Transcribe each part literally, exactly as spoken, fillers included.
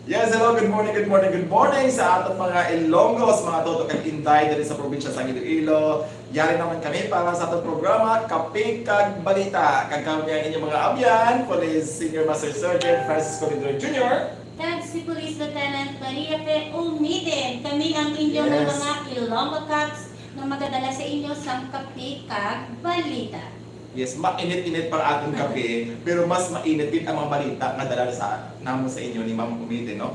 Yes, hello, good morning, good morning, good morning sa aton mga Ilonggos, mga Toto kag Inday diri sa probinsya sa Iloilo. Yari naman kami para sa aton programa, Kape kag Balita. Kag kami ang inyong mga abyan, Police Senior Master Sergeant Francisco Lindor Junior. Kag si Police Lieutenant Maria Fe Umiden. Kami ang inyong Yes. mga Ilonggo Cops nga magadala sa inyo sang kape kag balita. Yes, mainit-init pa ang aton kape, pero mas mainit gid ang mga balita nga dala sa, namon sa inyo ni Ma'am Umiden, no?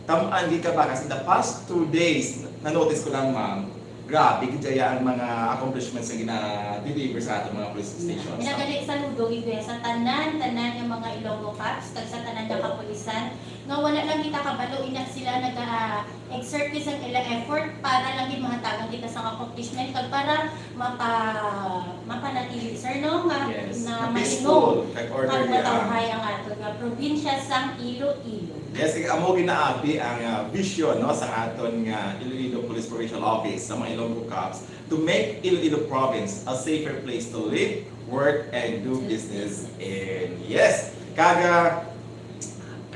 Tam-an gid ka ba, kasi the past two days, na-notice ko lang, ma'am, grabe gid daya ang mga accomplishments nga gina-deliver sa aton mga police stations. Ginadali, saludo gid ko sa tanan, tanan nga mga Ilonggo Cops, kag sa tanan nga kapulisan, nga wala lang kita kabalo, ina sila naga-exert gid sang ila effort para lang gid mahatagan kita sang accomplishment, kag para mapa-, mapanatili, sir, no, nga, Yes, nga na mainom peaceful, kag kag orderly ang matawhay ang aton nga probinsya sang Iloilo. Yes, kag amo ginaabi ang, ah, vision, no, sa aton nga Iloilo Police Provincial Office, sa mga Ilonggo Cops, to make Iloilo Province a safer place to live, work, and do business in. Yes, kag, ah,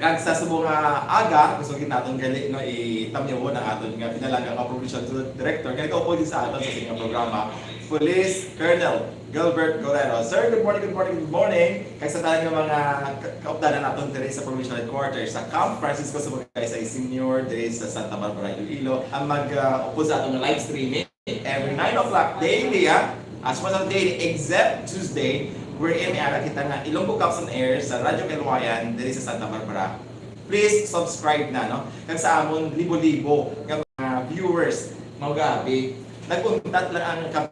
kag sa subong nga aga, gusto gid naton gali, no, itamyawon ang aton nga pinalangga nga provincial director nga nagaupod sa aton sa sining programa, Police Colonel Gilbert Guerrero. Sir, good morning, good morning, good morning. Kag sa tanan nga mga ka-, kaupdanan naton diri sa provincial headquarters sa Camp Francisco Sumugay sa Senior diri sa Santa Barbara, Iloilo, ang mag, ah, upod sa aton nga live streaming every nine o'clock daily, ha? As far as daily, except Tuesday, wherein may ara kita nga Ilonggo Cops on Air sa Radyo Kaluwayan diri sa Santa Barbara. Please subscribe na, no? Kag sa amon libo-libo nga mga viewers, mga grabe, nag-untat lang ang Kape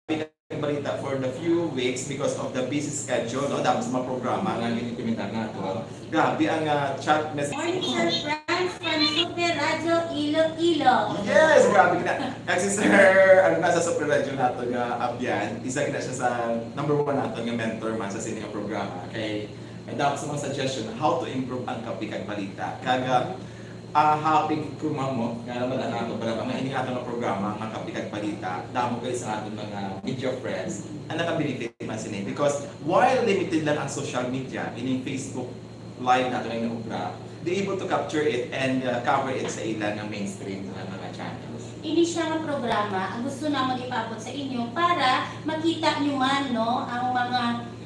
kag Balita for the few weeks because of the busy schedule, no? Damo sa mga programa nga gin-implementar nato. Grabe ang, ah, chat message. Morning, Sir Franz from Super Radyo Iloilo. Yes, grabe gid na. Kag si Sir, ano, nasa Super Radyo nato nga abyan, isa gid na siya sa number one nato nga mentor man sa sini nga programa. Kay, ang damo sa mga suggestion how to improve ang Kape kag Balita. Kag, ah, ah, happy gid ko, ma'am, mo, nga naman ang ato pala, mga ini ato nga programa, nga Kape kag Balita, damo kayo sa aton mga media friends, ang nakabenefit man sini. Because while limited lang ang social media, ining Facebook Live nato nga inaobra, they able to capture it and, uh, cover it sa ila nga mainstream nga mga channels. Ini siya nga programa ang gusto namon ipaabot sa inyo para makita nyo man, no, ang mga,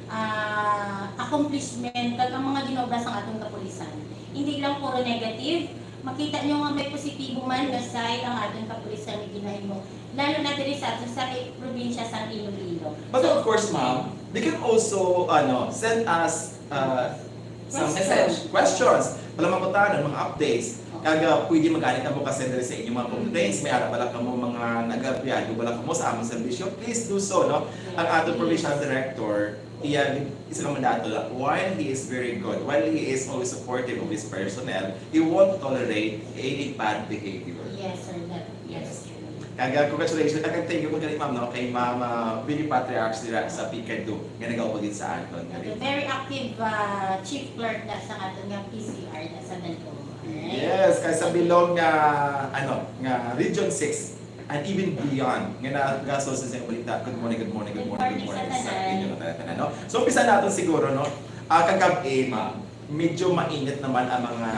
ah, accomplishment kag ang mga ginaobra sang aton kapulisan. Hindi lang puro negative, makita nyo nga may positibo man nga side ang aton kapulisan nga ginahimo, lalo na diri sa aton sa probinsya sang Iloilo. But So, of course, ma'am, they can also, ano, send us, uh, some Question. message, questions, mga pangutana, mga updates. Okay. Kag, uh, pwede magani kamo ka-send diri sa inyong mga complaints. May ara bala kamo mga nag-aabiyado bala kamo sa among serbisyo, please do so, no? Ang ato Yes. provincial director, iya, isa ka mandato, while he is very good, while he is always supportive of his personnel, he won't tolerate any bad behavior. Yes, sir. That, yes. Yes. Kag, uh, congratulations. Kag thank you po gali, ma'am, no, kay Ma'am, uh, Winnie Patriarch dira sa Picado nga nagaupod gid sa aton. Okay, very active, uh, chief clerk na sa aton nga P C R na sa Dalcoma. Alright? Yes, kay sa bilog nga, ano, nga Region six and even beyond nga nagaso sa isang balita. Good morning, good morning, good Good morning, good morning morning sa sa tanan. inyo nga tanan, no? So, umpisa naton siguro, no? Ah, kagab-i, ma'am, medyo mainit naman ang mga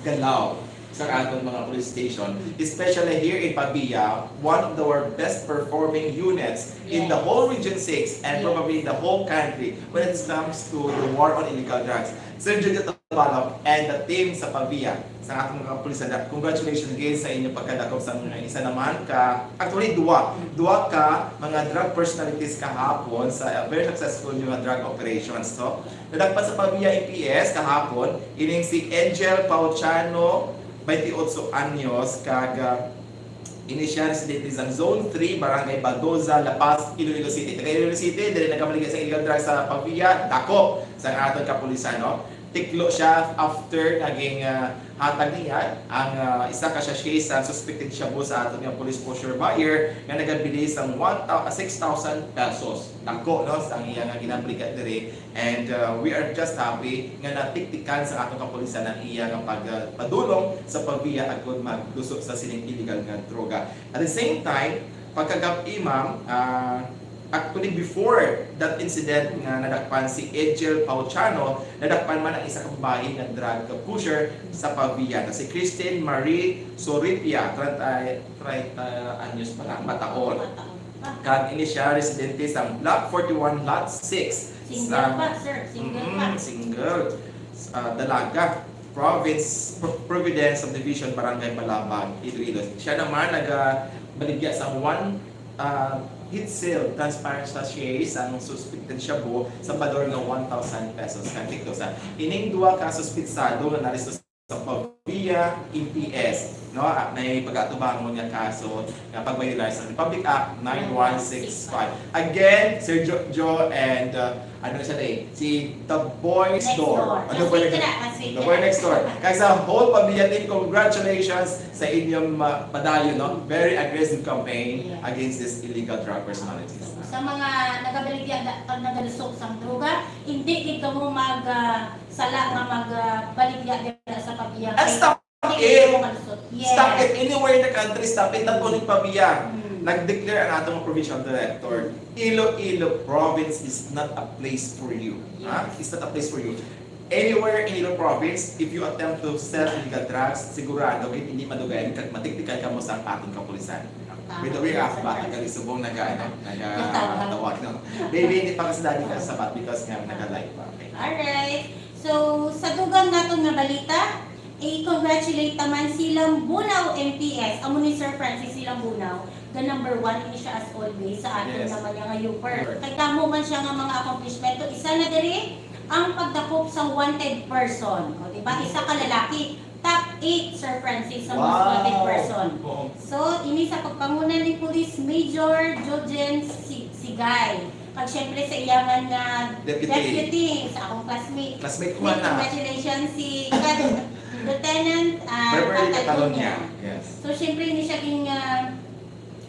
galaw sa aton mga police station, especially here in Pavia, one of our best performing units in the Yes. whole Region six and Yes. probably in the whole country when it comes to the war on illegal drugs. Sir Junior Tabalog and the team sa Pavia, sa atong mga kapulisan, congratulations again sa inyong pagkadakop sa mga isa naman ka, actually, duwa, duwa ka mga drug personalities kahapon sa very successful nyo nga drug operations. So, nadakpan sa Pavia M P S kahapon, ining si Angel Pauchano, twenty-eight anyos, kag, ah, ini siya residente sa Zone three, Barangay Baldoza, La Paz, Iloilo City. Taga Iloilo City, diri nagamaligya sa illegal drugs sa Pavia, dako sa aton kapulisan, no? Tiklo siya after naging, ah, hatag niya ang, ah, isa ka sachet sa suspected shabu sa aton nga police poseur buyer nga nagabili sang one thou-, ah, six thousand pesos. Dako, no, sa iya nga ginabrigad diri. And, uh, we are just happy nga natiktikan sa atong kapulisan ang iya nga pag-, uh, padulong sa Pavia agud magduso sa sining illegal nga droga. At the same time, pagkagab-i, ma'am, uh, Actually, before that incident nga nadakpan si Angel Pauchano, nadakpan man ang isa ka babayi nga drug pusher sa Pavia, na si Christine Marie Soripia, treinta, treinta anyos pa lang, mataon. Mataon pa. Kag ini siya residente sa Block forty-one, Lot six. Single pa, sir. Single pa. Mm, single. Sa Dalaga, Province, Pro-, Providence Subdivision, Barangay Malabag, Iloilo. Siya naman nagabaligya sa one, ah, heat seal transparent sachet sang suspected shabu sa balor nga one thousand pesos. Kag tikdo sa ining duha ka suspitsado nga naaresto sa Pavia M P S, no? Ah, may pag-atubangon nga kaso nga pagbayolar sa Republic Act nine one six five. Again, Sir Jo-, Joe and, uh, ano siya, eh, si The Boy Next Door. Ano ba? Classmate ka na, classmate ka na. The Boy Next Door. Kag sa whole Pavia team, congratulations sa inyong ma-, padayon, no? Very aggressive campaign, yes, against this illegal drug personalities. So, sa mga nagabaligya na, pag nagalusok sa droga, hindi gid kamo mag, ah, sala nga mag, ah, baligya dira sa Pavia. And stop it. Yes. Stop it. Anywhere in the country, stop it. Not only Pavia. Mm. Nag-declare ang atong provincial director. Iloilo province is not a place for you. Ha? Yes. It's not a place for you. Anywhere in Iloilo province, if you attempt to sell illegal drugs, sigurado gid hindi madugayan kag matiktikan kamo sa aton kapulisan. Tama. By the way, ako ba, taga Lisubong, naga, ano, naga-, tawag, no? Maybe hindi pa kasi dali ka sabat because nga naga-live pa. Okay. Alright. So, sa dugang naton nga balita, i-congratulate ta man si Lambunao M P S. Amo ni Sir Francis, si Lambunao, the number one ini siya as always sa aton, yes, naman niya nga Upper. Upper. Kay damo man siya nga mga accomplishment. Isa na diri ang pagdakop sa wanted person. O, di ba? Isa ka lalaki, top eight, Sir Francis, sa most wanted person. Wow. Oo. So, ini sa pagpanguna ni Police Major Jojen Si-, Sigay. Kag syempre sa iya man nga deputy, deputy, sa akong classmate. Classmate ko man na. Congratulations si Cad-, Lieutenant, ah, Beverly Catalonia. Catalonia. Yes. So, syempre, ini siya gin, ah,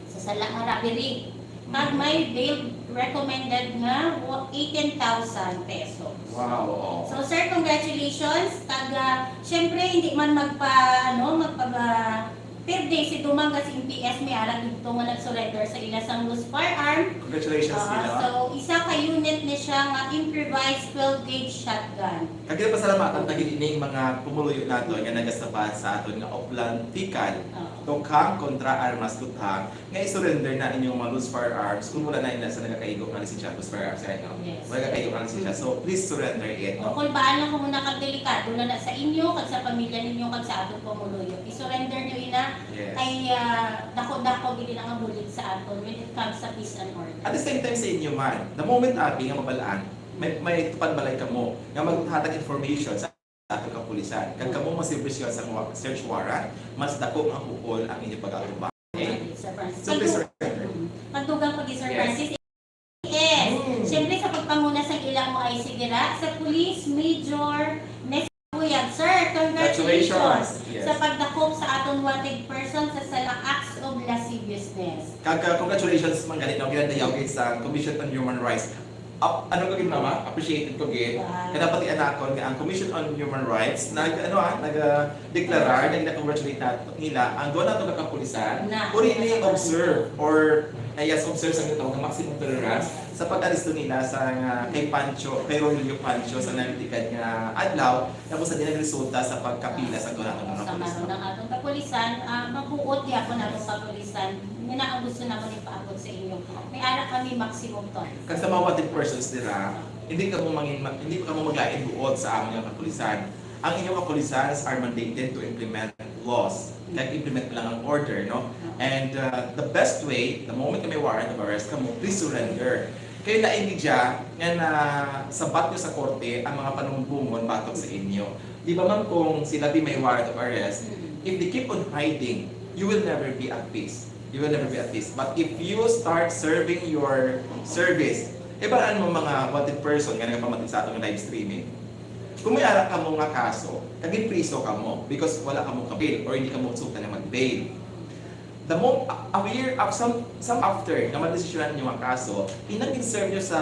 sa sala nga robbery. Kag may bail recommended nga wa-, eighteen thousand pesos. Wow. So, sir, congratulations. Kag, ah, syempre, hindi man magpa-, ano, magpag-, ah, Pirde si Dumangas M P S may ara didto nga nag-surrender sa ila sang loose firearm. Congratulations, ah, nila. So, isa ka unit ni siya nga improvised twelve gauge shotgun. Kag ginapasalamatan ta gid ining mga pumuluyo nato nga nagasabat sa aton nga Oplan Tikal, ah, Tukhang kontra Armas Tukhang, nga i-surrender na inyong mga loose firearms kung wala na ila sa nagakaigo nga lisensya, loose firearms, right, no? Yes. Wala nagakaigo nga lisensya. Mm. So, please surrender it, no? O, kung baan lang kung muna kag delikado na, na sa inyo, kag sa pamilya ninyo, kag sa aton pumuluyo, i-surrender nyo ina. Yes. Kay, ah, dako-dako gid na nga bulig sa aton when it comes sa peace and order. At the same time sa inyo man, the moment, abi, nga mabalaan, may, may tupad balay kamo nga maghatag information sa aton kapulisan. Kag kamo maservisyo sa wa-, search warrant, mas dako nga buol ang inyo pag-atubang. Okay? Sir Francis. So, please surrender. Mm. Pagdugang pa gid, Sir Francis. Yes. Yes. Mm. Siyempre, sa pagpanguna sa ilang mga isigira, sa Police Major Nes Buyag. Sir, congratulations. Congratulations. Yes. Sa pagdakop sa aton wanted person sa sala acts of lasciviousness. Kag, uh, congratulations man gani, no, ginadayaw gid sa Commission on Human Rights. Ap-, ano ko gid, mama? Appreciated ko gid. Wow. Kaya pati anakon nga ang Commission on Human Rights nag, ano, ah, nag, ah, deklarar, nag-congratulate na nila ang duha nato ka kapulisan. Na. Who really observe or, ah, yes, observe sa gitawag nga maximum tolerance sa pag-aresto nila sa nga kay Pancho, kay Rogelio Pancho sa nagtikad nga adlaw, tapos sa di nagresulta sa pagkapila sa duha nato nga kapulisan. Sa maron ang atong kapulisan, ah, mabuot gyapon atong kapulisan. Yun na ang gusto namin ipaabot sa inyo. May ara kami maximum tolerance. Kag sa mga wanted persons dira, hindi kamo mangin-, hindi kamo maglain buot sa amon nga kapulisan. Ang inyong kapulisan are mandated to implement laws. Kag implement lang ang order, no? And, uh, the best way, the moment nga may warrant of arrest kamo, please surrender. Kay lain gid siya nga nasabat nyo sa korte ang mga panumbongon batok sa inyo. Di ba, ma'am, kung sila di may warrant of arrest, if they keep on hiding, you will never be at peace. You will never be at peace. But if you start serving your service, ibalaan mo mga wanted person nga nagapamati sa atong live streaming. Kung may ara kamo nga kaso, kag priso kamo because wala kamo ka-bail or hindi kamo sugta nga mag-bail. The mo-, a, a year, af-, some, some after nga madesisyonan ninyo nga kaso, inang in-serve nyo sa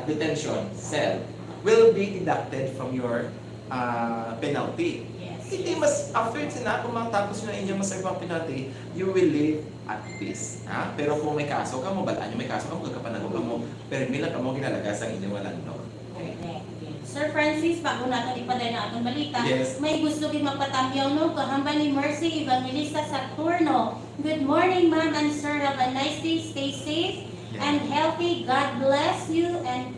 detention cell will be deducted from your ah, penalty. Yes. Hindi mas after sina kung matapos na inyo mas ang penalty, you will live at peace. Ha? Pero kung may kaso ka mo, balaan nyo may kaso ka mo, gagapanago ka mo, pero mila ka mo ginalagas ang inyong landlord. Okay. Correct. Sir Francis, bago natin ipaday na atong balita, Yes. May gusto gid magpatamyaw, no? Kahambal ni Mercy Evangelista Saturno. Good morning, ma'am and sir. Have a nice day. Stay safe Yeah. and healthy. God bless you and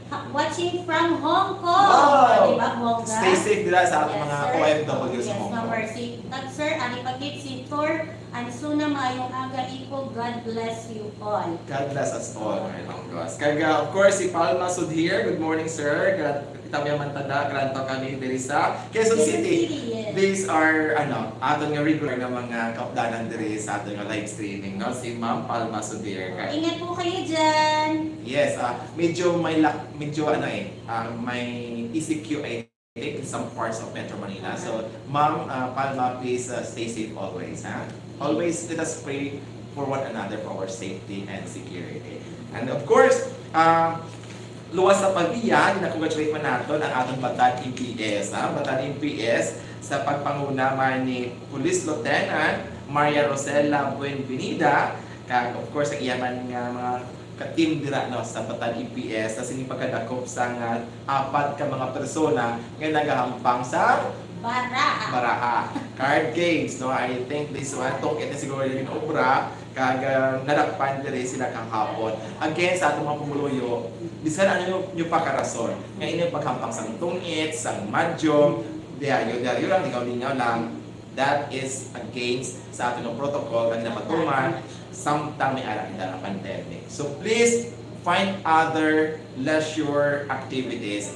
ha- watching from Hong Kong. Wow! Di ba, bongga? Stay safe dira sa ating Yes, mga sir. O F W sa Yes, Hong ma'am Kong. Mercy. Tag sir, ali pa gid si Tor Ansuna, maayong aga, Ipo. God bless you all. God bless us all, mga Ilonggos. Kag, uh, of course, si Palma Sudhir. Good morning, sir. Gra- Kita mo man tada, granto kami diri sa Quezon Quezon City. City, yes. These are, ano, aton nga regular nga mga kaupdanan diri sa aton nga live streaming, no? Si Ma'am Palma Sudhir. Kay Ingat po kayo dyan. Yes, ah, medyo may lak-, medyo ano eh, ah, may E C Q, I think, in some parts of Metro Manila. So, Ma'am, ah, Palma, please, ah, stay safe always, ha? Always let us pray for one another for our safety and security. And of course, ah, luwas sa pagbiya, gina-congratulate man naton ang aton Batad M P S, ha? Batad M P S sa pagpanguna man ni Police Lieutenant Maria Rosela Buenvenida, kag of course ang iya man nga mga ka-team dira, no, sa Batad M P S sa sini pagkadakop sang, ah, apat ka mga persona nga nagahampang sa Baraha. baraha card games, no. I think this one, tungkit na siguro yung obra, kag, ah, nadakpan diri sila kahapon. Again, sa atong mga pumuluyo, bisan ano yung, yung pakarason, nga inyong paghampang sang tungit, sang madyong, diayo, diayo lang, lingaw-lingaw lang, that is against sa aton nga protocol nga ginapatuman samtang may ara kita nga pandemic. So please find other leisure activities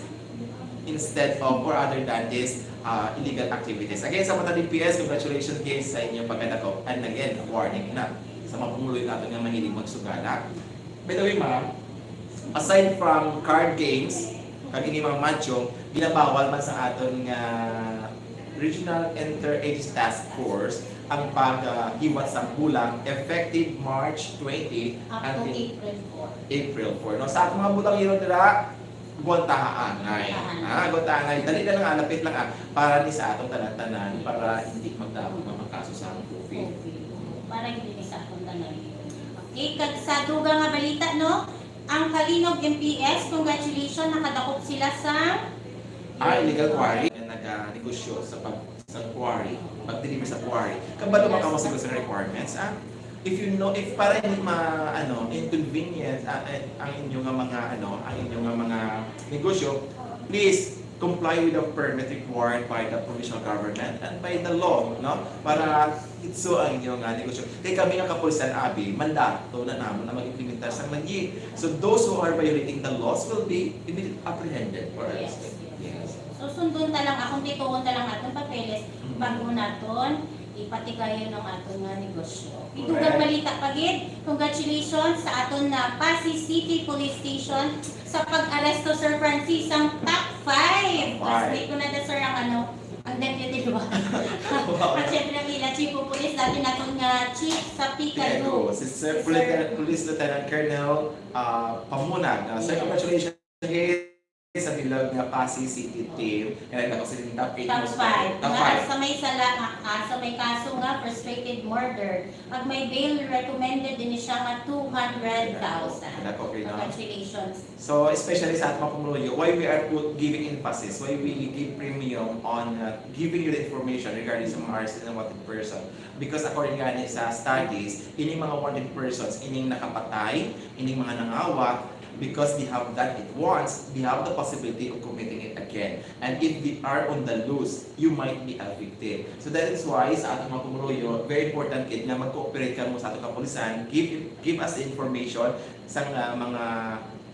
instead of or other than this, uh, illegal activities. Again, sa Batad M P S, congratulations again sa inyong pagkadakop. And again, warning na sa mga pumuluyo natin nga mahilig magsugala. By the way, ma'am, aside from card games, kag ini mga madyong, ginabawal man sa aton nga Regional Inter-Age Task Force ang paghiwat sa bulang effective March twenty Up to until April four. April four. No? Sa atong mga bulangiron dira, guwantaha angay. Guwantaha angay. Ah, guwantaha angay. Dali na lang, ah, lapit lang, ah, para ni sa atong tanan-tanan, para hindi magdamo nga mga kaso sa COVID. COVID. Para hindi ni sa atong tanan. Okay, kag sa dugang nga balita, no? Ang Kalinog M P S, congratulations, nakadakop sila sa Ah, illegal quarry. Nga naganegosyo sa pag sa quarry, pag-deliver sa quarry. Kabalo ba ka mo sa requirements, ah? If you know, if para hindi ma, ano, inconvenient, ah, eh, ang inyo nga mga, ano, ang inyo nga mga negosyo, please comply with the permit required by the provincial government and by the law, no? Para itso ang inyo nga negosyo. Kay kami nga kapulisan, abi, mandato na namon na mag-implementar sa lagi. So those who are violating the laws will be immediately apprehended or Yes. arrested. Yes. So, sundon ta lang, akong tituon ta lang atong papeles, bago naton ipatigayon ang aton nga negosyo. Idugang Correct. Balita pa gid, congratulations sa aton na Passi City Police Station sa pag-aresto, Sir Francis, ang top five. Top five. Classmate ko na da, sir, ang ano, ang deputy, di ba? Wow. At syempre ang ila chief of police, dati naton nga chief sa PICALU. Ego, si Sir Police, Police Lieutenant Colonel, ah, Pamunag. Ah, sir, Yes. Congratulations again sa bilog nga Passi City team. And ako sa top eight. Top five. Top Nga five. sa may sala, ah, sa may kaso nga frustrated murder. Pag may bail, recommended din siya nga two hundred thousand. Dako kay, no? Congratulations. So, especially sa atong mga pumuluyo, why we are put, giving emphasis, why we give premium on, uh, giving you the information regarding sa mga arrested and wanted person. Because according gani sa studies, ining mga wanted persons, ining nakapatay, ining mga nangawa, because they have done it once, they have the possibility of committing it again. And if they are on the loose, you might be a victim. So that is why sa atong mga pumuluyo, very important gid nga mag-cooperate kamo sa atong kapulisan, give give us information sa nga mga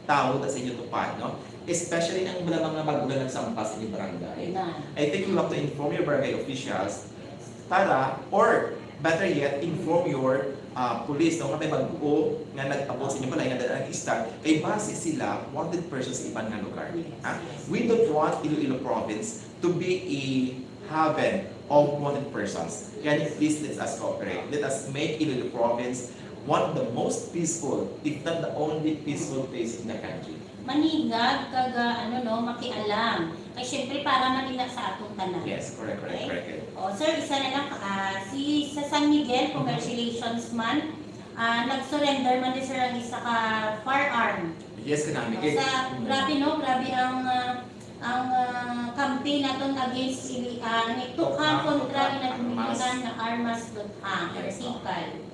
tawo sa inyo tupad, no? Especially ang mga, mga bago na nagsampa sa inyong barangay. Na. I think you have to inform your barangay officials para, or better yet, inform your, ah, police, no? Nga may bago nga nag-abot sa inyong balay nga dala ang istar, kay base sila wanted persons sa iban nga lugar. Yes, Ha? yes. We don't want Iloilo province to be a haven of wanted persons. Kaya please, let us cooperate. Let us make Iloilo province one of the most peaceful, if not the only peaceful place in the country. Maningag kag, ah, ano, no, makialam. Kay syempre, para man ina sa atong tanan. Yes, correct, correct, Okay? correct. O, sir, isa na lang, ah, si sa San Miguel, congratulations man. Ah, nag-surrender man din, sir, ang isa ka firearm. Yes, kanami kay. Sa, grabe, no? Grabe ang, ah, ang ah, campaign naton against ili, ah, ni tukang Tukang, kontra tukang, ni armas. Nga armas, luthang, Yes, article.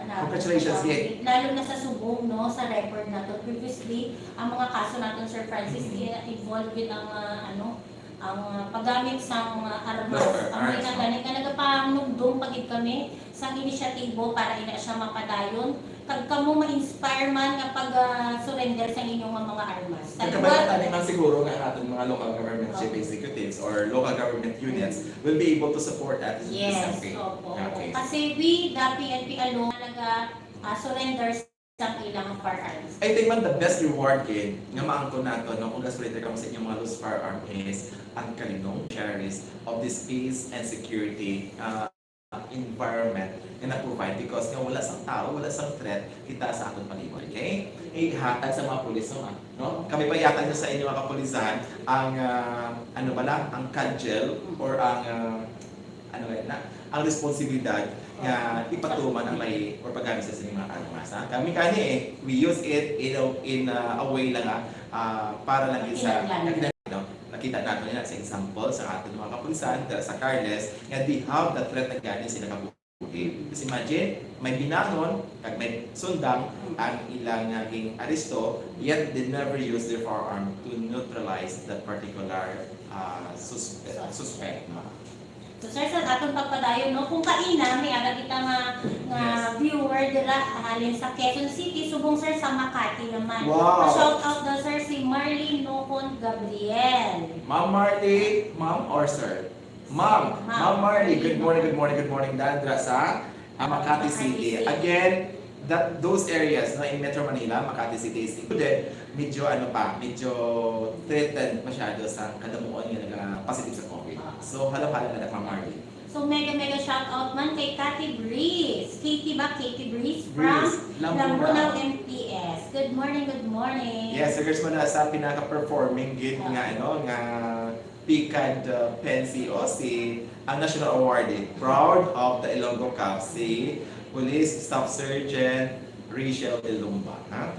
Ano, Congratulations, sa, Ye. Lalo na sa subong, no, sa record nato previously, ang mga kaso naton, Sir Francis, Mhm. kaya involved yun ang, ah, ano, ang ah, paggamit sa mga armas. Yes, sir. Ang mga Arms, gani nga nagapanumdum pa gid kami sa inisyatibo para ina siya mapadayon. Kag kamo ma-inspire man nga pag-surrender sa inyong mga, mga armas. Sa Nagkabay lugar, pa tayo man siguro nga ang ating mga local government chief Oo. executives or local government units will be able to support that in this Yes, campaign. opo. Okay. Kasi we, the P N P alone, naga-surrender sa ilang firearms. I think man the best reward kid nga maangkon nato, no, kung ga-surrender kamo sa inyong mga loose firearm is ang kalinong cherish of this peace and security uh, environment nga na-provide because nga wala sang tao, wala sang threat kita sa aton palibot, okay? Ihatag sa mga pulis naman, no? Kami pa ihatag sa inyo mga kapulisan ang ah, ano ba lang, ang cudgel or ang ah, ano ba na, ang responsibilidad nga ipatuman ang may or paggamit sa inyong mga armas, ha? Kami kani eh, we use it in a, in a, a way lang ha, ah, para lang sa Kinahanglan. no? Nakita nato na sa example sa aton mga kapulisan dira sa Carles nga they have the threat na gani sila kabuhi. Kasi imagine, may binanon kag may sundang ang ilang naging aresto, yet they never use their firearm to neutralize that particular ah, suspe- suspect. No? So, sir, sa atong pagpadayon, no, kung kaina, may ara kita nga, nga Yes. viewer dira halin sa Quezon City, subong, sir, sa Makati naman. Wow. Pa-shout out daw, sir, si Marlene Nocon Gabriel. Ma'am Marley, ma'am or sir? Ma'am, Ma'am. Ma'am Marley, good morning, good morning, good morning. Dandra sa ah, Makati Makati City. City. Again, that those areas no in Metro Manila, Makati City is included, medyo ano pa, medyo threatened masyado sa kadamuon nga naga-positive sa COVID. So, halo-halo na lang, Ma'am Marley. So, mega, mega shout out man kay Katy Breeze. Katy ba? Katy Breeze from Breeze, Lambunao. Lambunao M P S. Good morning, good morning. Yes, regards mo na sa pinaka-performing gid nga ano nga Picad uh, Pensi o si ang national awardee, proud of the Ilonggo Cup, si Police Staff Sergeant Rachel Ilumba. Ha?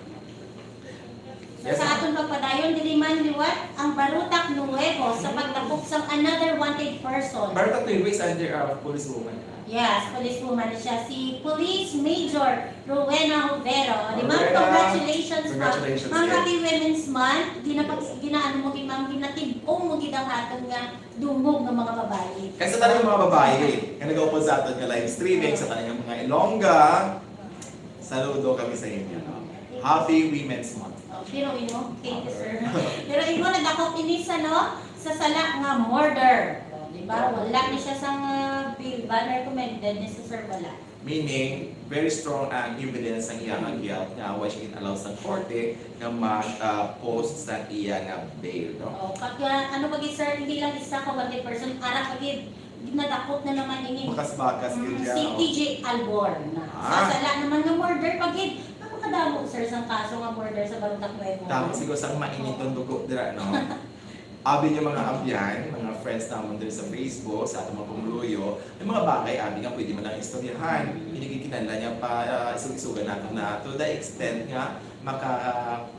So, sa aton pagpadayon, dili man liwat ang Barutak Nuevo sa pagdakop sang another wanted person. Barutak Nuevo is under uh, police woman. Yes, police woman siya. Si Police Major Rowena Jovero. Di ba? Rowena, Congratulations, ma'am. congratulations, Ma'am, yes. Happy Women's Month. Gina-, ginaano mo, ma'am, ginatib-ong mo gid ang aton nga dungog nga mga babayi. Kay sa tanan nga mga babayi nga nag-open sa aton nga live streaming, sa tanan nga mga Ilongga, saludo kami sa inyo. No? Happy Women's Month. Oh, pero imo, thank you, sir. Pero imo, nagdakop ini sa, no? Sa sala nga murder. Oh, di ba? Wala ni siya sang uh, bail bond recommended ni sa, sir, wala. Meaning, very strong ang evidence sa iya nga guilt nga wala siya gin-allow sa korte nga mag-post sa iya nga bail, no? Oh, pag uh, ano pag sir, hindi lang isa ka wanted person, ara pa gid, nadakop na naman ini. Bakas-bakas gid Mm, siya, si oh. T J Albor na. Ah. Sa sala naman nga murder pa gid, napakadamo, sir, sang kaso nga murder sa Barutak Nuevo. Tama siguro sa mainit ang dugo dira, no? Abi niyo mga abyan, mga friends namon diri sa Facebook, sa atong mga pumuluyo, may mga bagay abi nga pwede man lang istoryahan. Hindi kinahanglan niya pa ah, isug-isugan natin na to the extent nga maka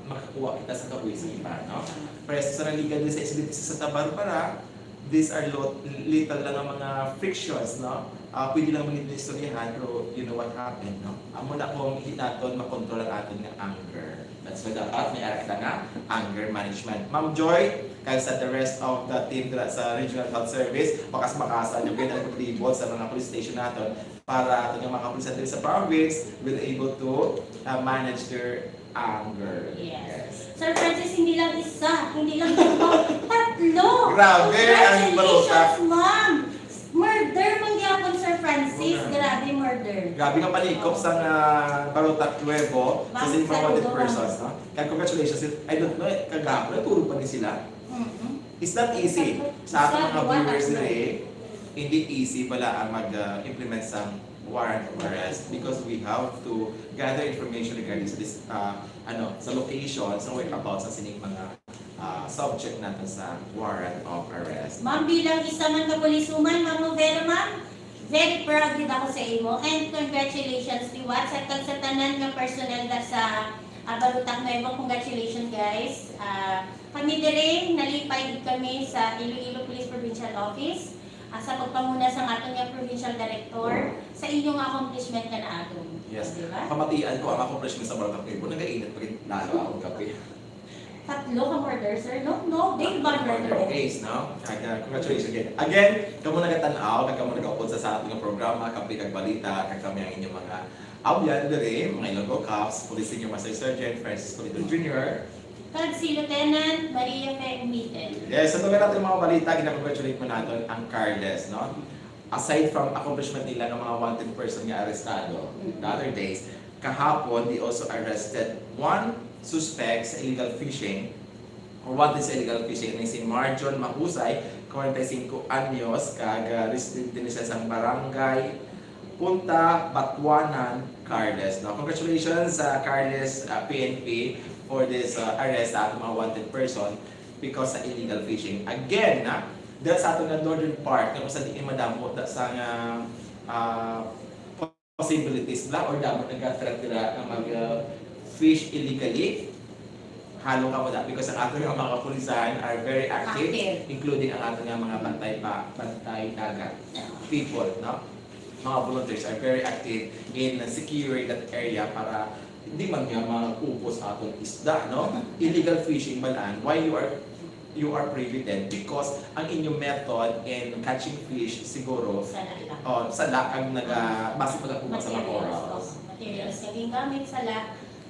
makakuha kita sa kabuhi sa iba, no? Pero sa naligan din sa Iglesia Santa Barbara, these are lo- little lang ang mga frictions, no? Ah, pwede lang man istoryahan, pero you know what happened, no? Amo na kung hindi natin makontrol ang atin nga anger. That's why dapat may ara kita nga anger management. Ma'am Joy, kag sa the rest of the team dira sa Regional Health Service, bakas-bakasan yung ganyan ang paglibot sa mga police station natin para ato nga mga kapulisan diri sa province will able to uh, manage their anger. Yes. Sir Francis, hindi lang isa, hindi lang dalawa, tatlo. Grabe, ang balota. Congratulations, ma'am. Murder man gyapon, Sir Francis. Murder. Grabe, murder. Grabe nga panikop sa uh, Barotac Nuevo sa Ma'am, same mga wanted saludo, persons, no? Kaya congratulations. I don't know, eh, kagahapon, natulog pa ni sila. Mhm. It's not easy. Tatlo. Sa ating Isa, mga duwa, viewers tatlo. Diri, hindi easy pala ang mag-implement sa warrant of arrest because we have to gather information regarding sa this, uh, ano, sa location, sa whereabouts sa sining mga ah, subject nato sa warrant of arrest. Ma'am, bilang isa man ka pulisuman, Ma'am Vera, ma'am, very proud gid ako sa imo, and congratulations liwat sa, kag sa tanan nga personnel da sa, ah, Balutak Nuevo. Congratulations, guys. Ah, kami dire, nalipay gid kami sa Iloilo Police Provincial Office, ah, sa pagpanguna sa aton nga provincial director, sa inyong accomplishment nga naagom. Yes. Di ba? Pamatian ko ang accomplishment sa Balutak Nuevo, nagainit pa gid lalo akong kape. Tatlo ka murder, sir? No, no, big bad murder. Case, no? Kag, uh, congratulations again. Again, kamo nagatan-aw, kag kamo nagaupod sa, sa aton nga programa, Kape kag Balita, kag kami ang inyong mga abyan diri, mga Ilonggo Cops, Police Senior Master Sergeant Francis Polito Junior. Kag si Lieutenant Maria Fe Umitel. Yes, sa tuloy natin mga balita, gina-congratulate mo natin ang Carles, no? Aside from accomplishment nila ng mga wanted person nga arestado the other days, kahapon, they also arrested one suspect sa illegal fishing or wanted sa illegal fishing, ni si Marjon Mahusay, forty-five anyos, kag, ah, resident din siya sa barangay Punta Batuanan, Carles. No? Congratulations sa Carles, ah, P N P for this, ah, arrest sa atong mga wanted person because sa illegal fishing. Again, na, dahil sa ato nga northern part, nga kung saan di madamo, da, sa nga, ah, possibilities bla or damo nagkatira-tira nga mag, uh, fish illegally. Halo ka mo da because ang ato nga mga kapulisan are very active, Active. Including ang ato nga mga bantay pa, bantay dagat people, no? Mga volunteers are very active in securing that area para hindi man nga mga kupos atong isda, no? Illegal fishing man an, why you are you are prohibited because ang inyong method in catching fish siguro Sala lang. Oh, sala kag naga basi pagkakuma sa mga Materials, corals. Oo, materials nga gingamit, sala.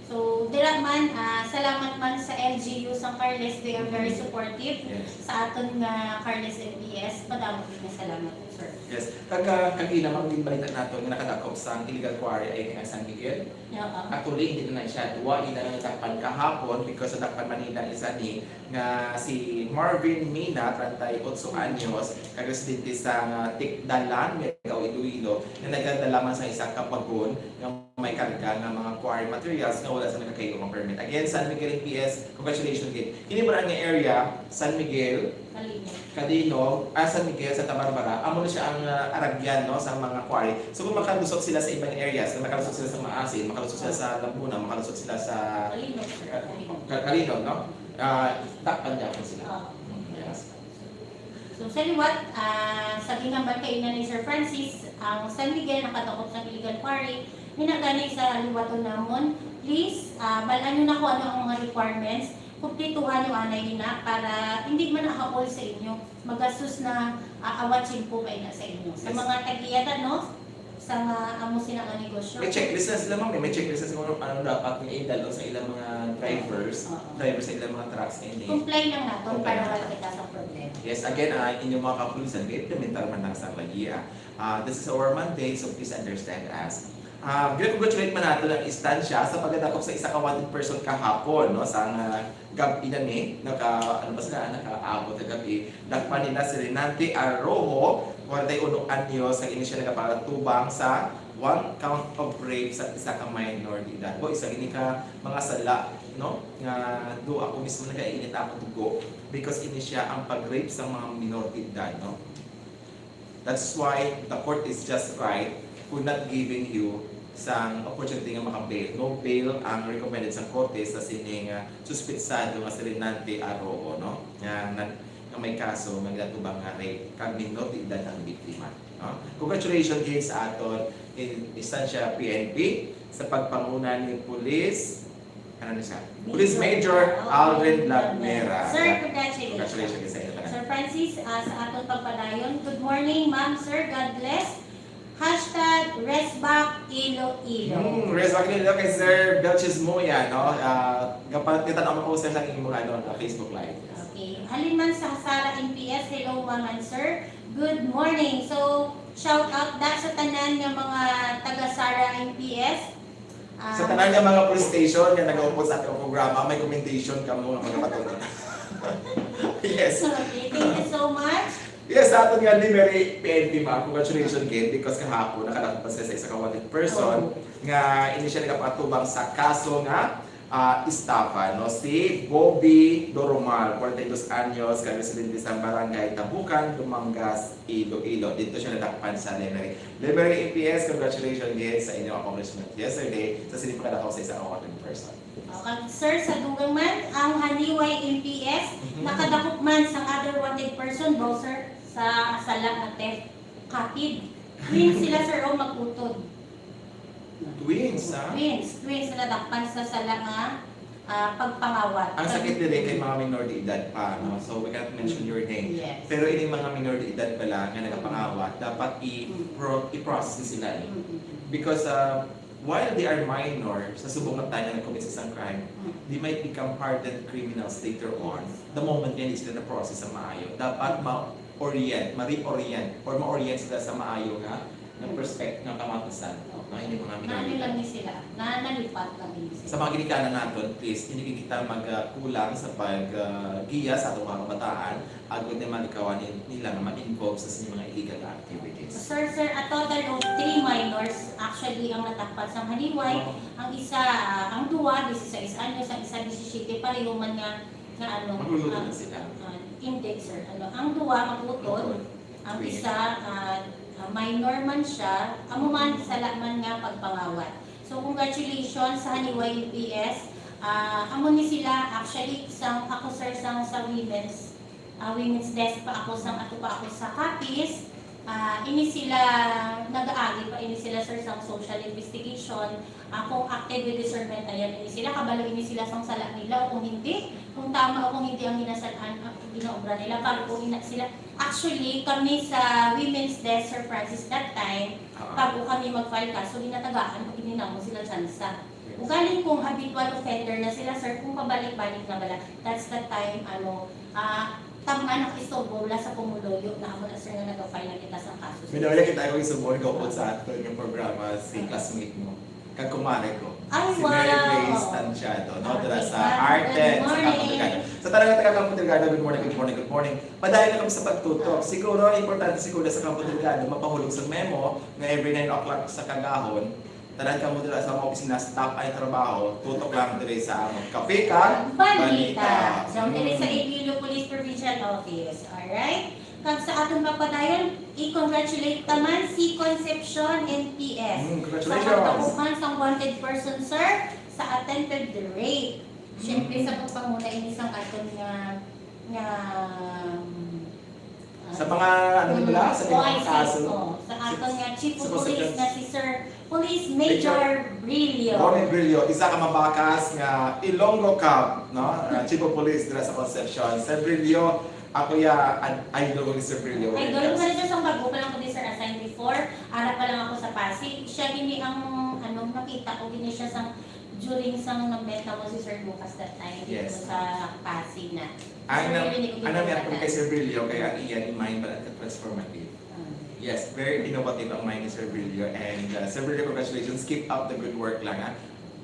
So, dira man, ah, salamat man sa L G U sa Carles, they are very supportive Yes. sa aton nga Carles M P S. Madamo gid nga salamat, sir. Yes. Kag ah, kagina man din balita nato nga nakadakop sa illegal quarry ay ang San Miguel. Oo. Actually, hindi na siya duwa, hindi na nadakpan kahapon because sa Dakpan Manila isa ni nga si Marvin Mina, treinta y ocho anyos, kag residente sa nga Tikdalan, Miagao, Iloilo, nga nagdala man sa isa ka bagon nga may karga nga mga quarry materials nga wala sa nagakaigo nga permit. Again, San Miguel M P S, congratulations gid. Kini man ang area, San Miguel, Malinya. Cadinog, ah, San Miguel, Santa Barbara, amo na siya ang ah, aragyan, no, sa mga quarry. So kung makalusot sila sa ibang areas, kung makalusot sila sa Maasin, makalusot sila sa Laguna, makalusot sila sa Malinya, sir. Malinya. Ka- Cadinog, no? Ah, dakpan niya po sila. Oo. Yes. So, sa liwat, ah, sa ginhambal kaina ni Sir Francis, ang San Miguel nakadakop sa illegal quarry. Hinagani sa liwaton namon, please, ah, bal-an nyo na kung ano ang mga requirements. Kumplituhan nyo anay ina para hindi man nakaol sa inyo. Magastos na, ah, awat singko kay na sa inyo. Sa Yes. Mga tag-iya ta, no? Sa mga amo sila nga negosyo. May checklist na sila, ma'am. Eh. May checklist na sila kung ano dapat nga idalo sa ilang mga drivers. Oo. Drivers sa ilang mga trucks. Ini. Comply lang nato Comply para lang. Wala kita sa problema. Yes, again, ah, inyong mga kapulisan, may implementar man lang sa lagi, ah. Ah, this is our mandate, so please understand us. Ah, gina-congratulate man nato ang istansya sa pagdakop sa isa ka wanted person kahapon, no? Sa nga gab-i na ni, naka, ano ba sila, nakaabot na gab-i. Dakpan nila si Renante Arrojo, forty-one anyos, ang ini siya nagapatubang sa one count of rape sa isa ka minor de edad. O, isa gini ka mga sala, no? Nga do ako mismo nagainit ako dugo because ini siya ang pag-rape sa mga minor de edad, no? That's why the court is just right for not giving you sang opportunity nga maka-bail. No bail ang recommended sa korte sa sining ah, suspetsado nga si Renante Arrojo, no? Nga, nag, nga may kaso nga ginatubang nga rape kag minor de edad ang biktima, no? Congratulations gid sa aton in instansya P N P sa pagpanguna ni Police, ano na siya? Police Major Alvin Lagmera. Sir, congratulations. Congratulations sa inyo tanan. Sir Francis, ah, sa aton pagpadayon, good morning, ma'am, sir, God bless. Hashtag Resback Iloilo. Hmm, Resback Iloilo kay Sir Belches Moya, no? Ah, gapan kita na poster sa imong ano, na Facebook Live. Yes. Okay. Halin man sa Sara N P S, hello, ma'am and sir. Good morning. So, shout out da sa tanan nga mga taga Sara N P S. Ah, Sa tanan nga mga police station nga nagaupod sa atong programa, may commendation kamo nga magapatulog. Yes. Okay, thank you so much. Yes, sa aton nga Limeri P N P, ma'am, congratulations again because kahapon nakadakop pa sila sa isa ka wanted person nga ini siya nagapatubang sa kaso nga ah, estafa, no? Si Bobby Doromal, forty-two anyos, ka residente sa Barangay Tabukan, Dumangas, Iloilo. Dito siya nadakpan sa Lemery. Lemery M P S, congratulations din sa inyong accomplishment yesterday sa sini pagkadako sa isang wanted person. O, kag sir, sa dugang man, ang Haniway M P S, Mhm. nakadakop man sang other wanted person, bro, sir, sa sala nga theft. Kapid. Twins sila, sir, o mag-utod. Twins, ha? Twins. Twins na nadakpan sa sala nga, ah, pagpangawat. Ang sakit diri kay mga minor de edad pa, no? So, we cannot mention your name. Yes. Pero ining mga minor de edad pa lang nga nagapangawat, dapat i-pro-, i-process sila, eh. Mm, mm, mm. Because, uh, while they are minor, sa subong nga time nga nag-commit sa isang crime, Mm. they might become hardened criminals later on, the moment nga hindi sila na-process sa maayo. Dapat ma-orient, ma-reorient, or ma-orient sila sa maayo nga, nga perspective, nga kamatusan. Okay. Nga hindi mga minor de edad. Nani lang ni sila, na nalipat lang ni sila. Sa mga ginikanan naton, please, hindi kita magkulang sa pag, ah, giya sa atong mga kabataan, agod nga malikawan ni-, nila nga ma-involve sa sini mga illegal activities. Sir, sir, a total of three minors actually ang nadakpan sa Haniway. Wow. Ang isa, ah, ang duwa, dieciséis anyos, ang isa, disisyete, pareho man nga, nga ano, Magluluto ah, na sila? ah, hindi, sir. Ano, ang duwa, mag-utod. Mag-utod. Ang Twins. isa, ah, ah, minor man siya, amo man, sala man nga pagpangawat. So, congratulations sa Haniway M P S. Ah, amo ni sila, actually, sang, ako, sir, sang, sa women's, ah, women's desk pa ako, sang ato pa ako sa Capiz. Ah, ini sila nag-aagi pa, ini sila, sir, sang social investigation. Ah, kung active with discernment, ayan, ini sila, kabalo ini sila sang sala nila o kung hindi, kung tama o kung hindi ang ginasal-an, ang ginaobra nila, bago ina sila. Actually, kami sa women's desk, Sir Francis, that time, Ah. bago kami mag-file kaso, ginatagaan pa gid namon sila tsansa. Yes. Ugaling kung habitual offender na sila, sir, kung pabalik-balik na bala, that's the time, ano, ah, tam-an ang istorbo wala sa pumuluyo na amo na, sir, nga nag-file na kita sa kaso, sir. Minawala kita ang istorbo, gawad sa aton nga programa, si classmate mo. Kag kumare ko, Ay, si Mary wow. Grace Tantiado, no? Dira sa Arte, Arte, good sa Campo morning. Delgado. Sa tanan nga taga Campo Delgado, good morning, good morning, good morning. Padayon na kami sa pagtutok. Siguro, ang importante siguro sa Campo Delgado, mapahulog sa memo nga every nine o'clock sa kagahon, tanan kamo dira sa mga opisina, stop ang trabaho, tutok lang diri sa amon Kape kag Balita. Balita. So, diri sa Mm. Iloilo Police Provincial Office. Alright? Kag sa aton pagpadayon, i-congratulate ta man si Concepcion M P S. Mm, congratulations. Sa pagkakuha sang wanted person, sir, sa attempted rape. Siyempre, Mm. sa pagpanguna ini sang aton nga, nga, um, Sa mga, ano, mm, nila, sa mga O I C, kaso. Oh, sa aton nga Chief of Police na si Sir Police Major Major Brillo. Ronnie Brillo, isa ka mabakas nga Ilonggo Cop, no? Ah, Chief of Police dira sa Concepcion. Sir Brillo, ako ya, ad-, idol ko ni Sir Brillo. Idol ko na siya sa bago pa lang ko ni Sir assign before. Ara pa lang ako sa Pasig. Siya gini ang, ano, nakita ko gini siya sa during sang nambenta mo si Sir Lucas that time dito Yes. sa Pasig na. Ang Sir nam-, Brillo, ang hindi ko namit ko kay Sir Brillo, kay ang iya ni mind pala ka transformative. Ah. Yes, very innovative ang mind ni Sir Brillo. And, uh, Sir Brillo, congratulations. Keep up the good work lang, ha.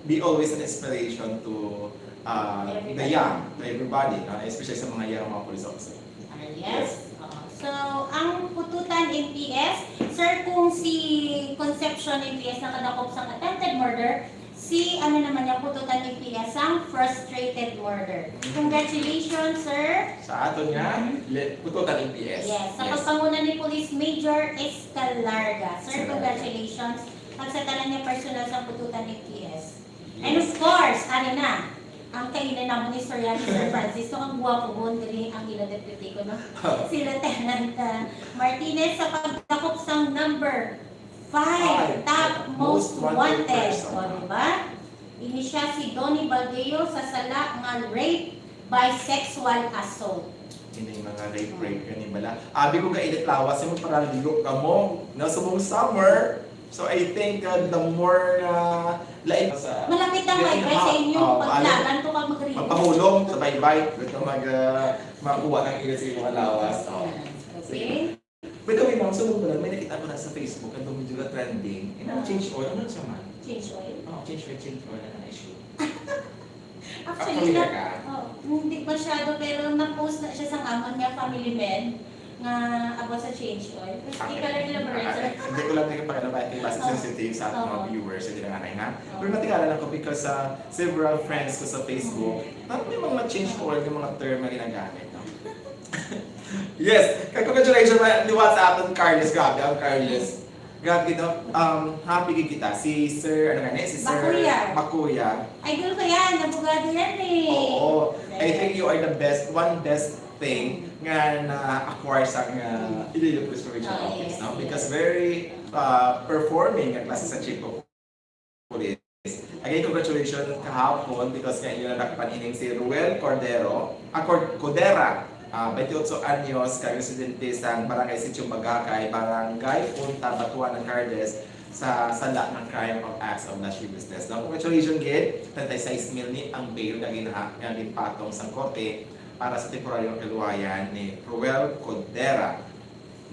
Be always an inspiration to, uh, the Everybody. young, to everybody, no? Especially sa mga young mga police officer. Ah, yes. Yes. Oo. So, ang Pututan M P S, sir, kung si Concepcion M P S nakadakop sa attempted murder, si, ano naman niya, Pututan M P S ang frustrated murder. Mm. Congratulations, sir. Sa aton nga, Mm. le-, Pututan M P S. Yes, sa Yes. pagpanguna ni Police Major Escalarga. Sir, Escalarga. congratulations. Kag sa tanan nga personnel sa Pututan M P S. And Yes. of course, ari na, ang kainan namon istorya ni Sir Francis, no, ang gwapo mo, diri ang ila deputy ko, no? Si Lieutenant, ah, Martinez sa pagdakop sang number five, Five, top most most wanted wanted. person. O, di ba? Ini siya si Donnie Baldeo sa sala nga rape by sexual assault. Ini mga rape, rape gani bala. Abi ko kainit lawas, yung parang ligo ka mo. Na sa mong summer, So, I think, uh, the more, uh, like, sa Malapit ang Baybay sa inyong paglagan to kag mag-release. Magpahulong sa Baybay. Ito mag, uh, makuha ng ila sa inyong lawas. Oh. Okay. By the way, ma'am, so, wala, may nakita ko na sa Facebook, ang medyo trending. Ano, Ah. change oil? Ano siya, ma'am? Change oil? Oh, change oil, change oil. Ano na issue? Actually, Familiar na, ka? oh, hindi masyado, pero na-post na siya sa amon nga family men. nga about sa change oil. Ikaw lang elaborate, sir. Hindi ko lang tingin pag ano ba, kay basta Oo. sensitive sa ating mga Oo. viewers, hindi lang anay, ha? Oo. Pero natingala lang ko because sa several friends ko sa Facebook, parang may mga change oil, yung mga term na ginagamit, no? Yes! Kag congratulations, ma-, liwat sa aton, Carlos. Grabe, ang Carlos. Grabe, no? Um, happy gid kita. Si Sir, ano nga ni? Si Sir Bakuya. Bakuya. Idol ko yan, abogado yan eh. Oo. I Yes. think you are the best, one best thing nga na-acquire sa nga Iloilo Police Provincial Oh, Office, yes, no? yes. Because very uh, performing ang klase sa chief of police. Again, congratulations kahapon because nga inyo nadakpan ining si Ruel Cordero, ah, Cor-, Codera, ah, twenty-eight anyos, kag residente sa Barangay Sitio Bagakay, Barangay Punta Batuan ng Cardes, sa sala ng crime of acts of lasciviousness. Now, congratulations gid, thirty-six mil ni ang bail nga ginaha-, nga ginpatong sang korte para sa temporaryong kaluwayan ni Ruel Codera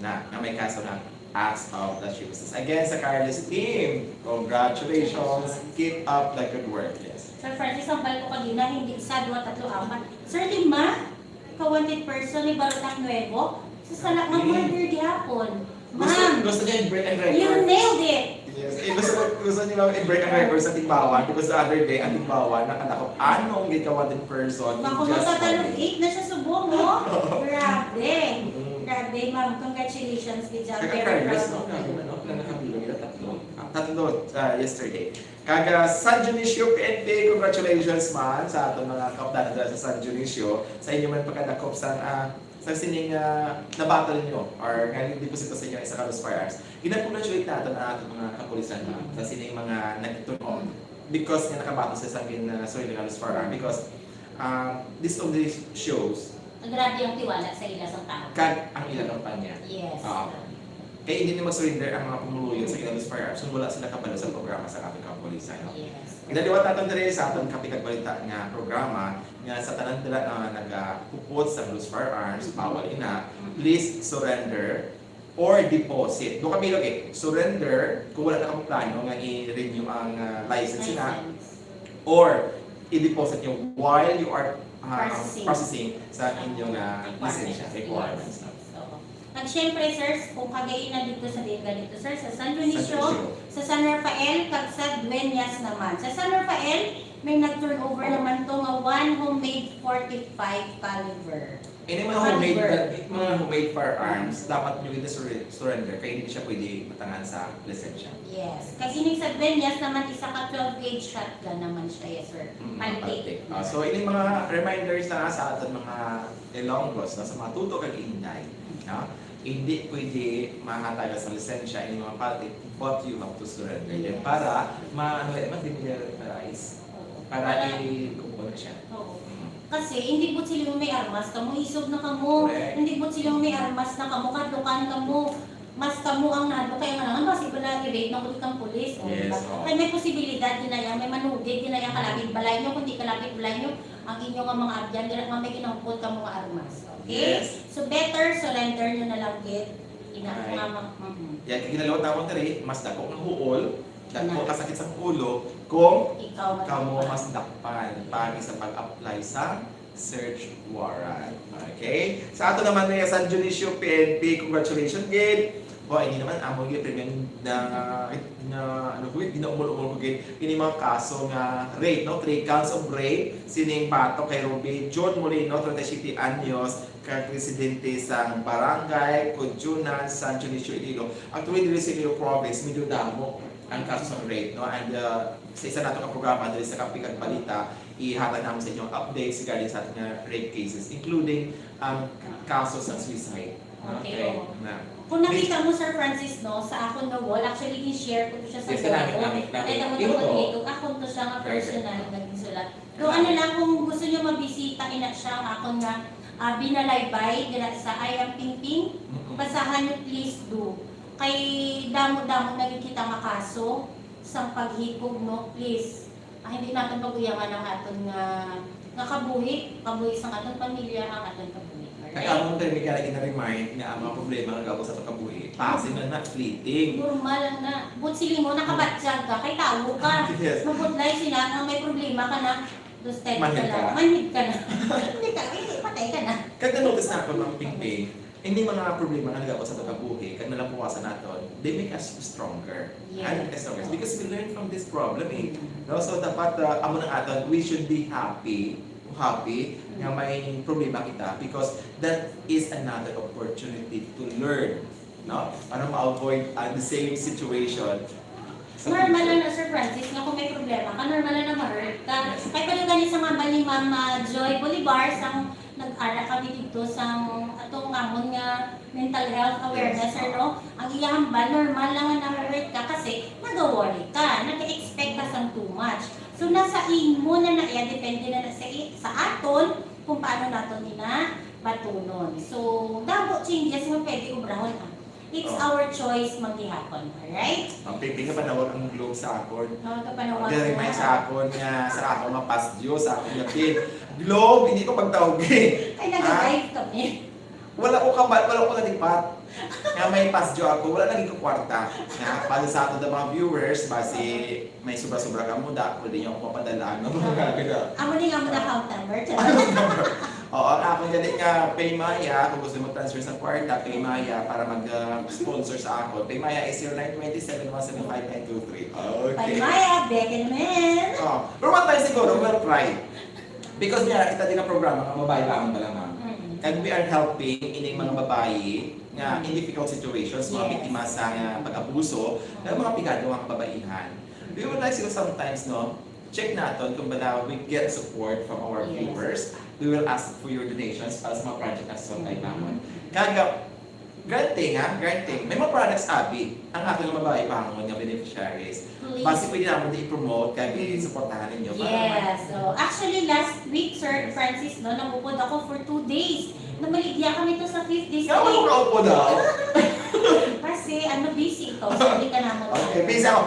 na, nga may kaso ng acts of lasciviousness. Again, sa Carlos team, congratulations. Keep up the good work. Yes. Sir Francis, ang bal ko kanina, hindi isa, dua, tatlo, apat. Sir, lima ka wanted person ni Barutang Nuevo sa sala nga Okay. murder gihapon. Gusto, Ma'am, gusto niya i-break ang record. You nailed it! Yes. Eh, gusto, gusto niya lang i-break ang record sa Timbawan because the other day, ang Timbawan, nakadakop anong gid ka wanted person in Bako just magtatalog one day. Eight na siya subong, oh. Grabe. Mm. Grabe, ma'am. Congratulations, good job. Kaya Very Carlos, proud no? of Grabe you. man, no? Nakakabilo nila tatlo. Ah, tatlo, ah, yesterday. Kag San Dionisio P N P, congratulations man sa aton mga kaupdanan dira sa San Dionisio, sa inyo man pagkadakop sa, ah, sa sining, ah, nabattle ninyo or nga deposito sa inyo isa ka loose firearms. Gina-congratulate naton ang aton mga kapulisan, ma'am, sa sining mga nagtuon because nga nakabattle sa isang gin, ah, sorry, nga loose firearm because, ah, this only shows Ang grabe ang tiwala sa ila sa tao. kag ang ilang kampanya. Yes. Ah. Kay hindi na mag-surrender ang mga pumuluyo sa ilang loose firearms kung wala sila kabalo sa programa sa ating kapulisan, no? Yes. Ginaliwat naton diri sa aton Kape kag Balita nga programa nga sa tanan dira nga nagahupot sa loose firearms, bawal ina, please surrender or deposit. Do kami lagi, surrender kung wala na kamo plano nga i-renew ang, ah, license na License. or i-deposit nyo while you are, ah, Processing. processing sa inyong, ah, Requirements. lisensya requirements. No? So, kag syempre, sir, kung kagaina dito sa Dega dito, sir, sa San Dionisio, San Dionisio. Sa San Rafael, kag sa Dueñas naman. Sa San Rafael, may nag-turnover naman to nga one homemade forty-five caliber. Any mga homemade, mga homemade firearms, dapat nyo gid sur-, surrender kay hindi siya pwede matangan sa lisensya. Yes. Kag ining sa Dueñas naman, isa ka twelve gauge shotgun naman siya, yes, sir. Mm, Pantik. pantik. Ah, so, ini mga reminders na sa aton mga Ilonggos, no? Sa mga tuto kag inday, no? Hindi pwede mahatag sa lisensya ini mga pantik, but you have to surrender them Yes. para ma-, ano, eh, ma-demilitarize. Oo. Para i-, kumpon na siya. Oo. Mm. Kasi, hindi po sila may armas kamo, isog na kamo. Correct. Hindi po sila may armas na kamo, kadlukan kamo. Mas kamo ang nadlok, kay ang alangan, basi ba na-raid na ulit ang pulis? O, Yes, diba? oo. Kay may posibilidad din na yan, may manugid din na yan, kalapit balay nyo, kundi kalapit balay nyo, ang inyo nga mga abyan, dira nga may ginahupot kamo nga armas. Okay? Yes. So, better surrender nyo na lang, gid. Ina, Ay. nga mag-, mhm. Yan, kay ginaliwat namon diri, mas dako nga huol, dako Na. kasakit sa ulo, kung Ikaw kamo madakpan. Mas dakpan, pagi sa pag-apply sa search warrant. Okay? Sa ato naman nga San Dionisio P N P, congratulations gid. Bo, ini naman amo gyud premium na, na, ano ko, ginaumol-umol ko gid. Ini mga kaso nga rape, no? Three counts of rape, sining batok kay Ruby John Molino, thirty-seven anyos, kag residente sa Barangay Cudyunan, San Dionisio, Iloilo. Actually, diri sa Iloilo Province, medyo damo ang kaso sa rape, no? And, uh, sa isa nato ka programa diri sa Kape kag Balita, ihatag namin sa inyo updates regarding sa ating, uh, rape cases, including ang kaso sa suicide. Okay, oo. Na. Kung nakita mo, Sir Francis, no, sa akon nga wall, actually, gin-share ko to siya sa Yes, kanami, grupo. kanami, kanami. Kaya tamo Imo to? Ako to siya nga personal nga ginsulat. So, ano lang, kung gusto nyo mabisita, ina siya nga akon nga, ah, binalaybay, dira sa I Am Pingping, Mm-mm. Basahan nyo, please do. Kay damo-damo na gid kita nga kaso sang paghikog, no? Please. Ah, hindi naton pag-uyangan ang aton nga, nga kabuhi, kabuhi sang aton pamilya, ang aton kabuhi. Alright? Kaya among termika na gina-remind nga ang mga problema nga gabos sa atong kabuhi, pasin lang na, fleeting. Normal lang na. But siling mo, nakabatyag ka, kay tawo ka. Yes. Mabudlay sila nga may problema ka na, dos time ka Manhid lang. ka. Manhid ka na. Hindi ka, hindi, patay ka na. Kag na-notice na ako, Ma'am Pingping, Ini mga problema nga nag-abot sa aton kabuhi, kag nalapuwasan naton, they make us stronger. Yes. And stronger. Because we learn from this problem, eh. No? So, dapat, uh, amo nang aton, we should be happy, happy nga may problema kita because that is another opportunity to learn, no? Para ma-avoid ang the same situation. sa Normal future. Lang na, Sir Francis, nga kung may problema ka, normal lang na ma-hurt ka. Yes. Kaya pala gani sa nga bali, Ma'am ah, Joy Bolivar, sang nag-ara kami dito sang atong amon nga mental health awareness, Yes. Ano? Ang iya hambal, normal lang nga na-hurt ka kasi nag-worry ka, nag-expect ka sang too much. So, nasa imo na na iya, depende na, na sa, i- sa aton kung paano naton ina batunon. So, damo changes nga pwede obrahon. Ah. It's Oh. Our choice man gihapon, alright? Ang pimping nga panawag ang globe sa akon. Oh, kapanawag Ang na. May sa akon nga sa akon nga pasdyo, sa akon nga pin. Globe, hindi ko pagtawag eh. Ay, nag-live kami. Wala ko kabat, wala ko kadipat. Nga may pasdyo ako, wala naging kwarta. Nga, para sa ato mga viewers, basi may sobra-sobra ka muda, pwede niyo ako mapadala. Ano mga gagawin? Amo ni nga mo na account number. Oo, ang akong gani nga Paymaya, kung gusto mo transfer sa kwarta, Paymaya para mag-sponsor sa ako. Paymaya is zero nine twenty, seven one seven, five nine two three. Okay. Paymaya, Beckenman. Oh, pero one time siguro, we'll try. Because niya, kita din ang programa, ang babae ba ang balamang. Mm. Kag we are helping ining mga babae nga in difficult situations, mga Yes. biktima sa nga pag-abuso, nga mga pigado nga kababaihan. We would like to sometimes, no, check naton kung bala we get support from our Yes. viewers. We will ask for your donations para sa mga project na sa Mm. Bangon. Kag, granting, ha? Granting. May mga products, abi. Ang ato nga babae bangon nga beneficiaries. Please. Basi pwede naman di i-promote kag i-suportahan ninyo. Para Yes. So, actually, last week, Sir Francis, no, nangupod ako for two days. Namaligya kami to sa fifth district. Nga, wala ko kaupo daw. Kasi, ano, busy ikaw. Sabi ka naman. Okay, busy ako.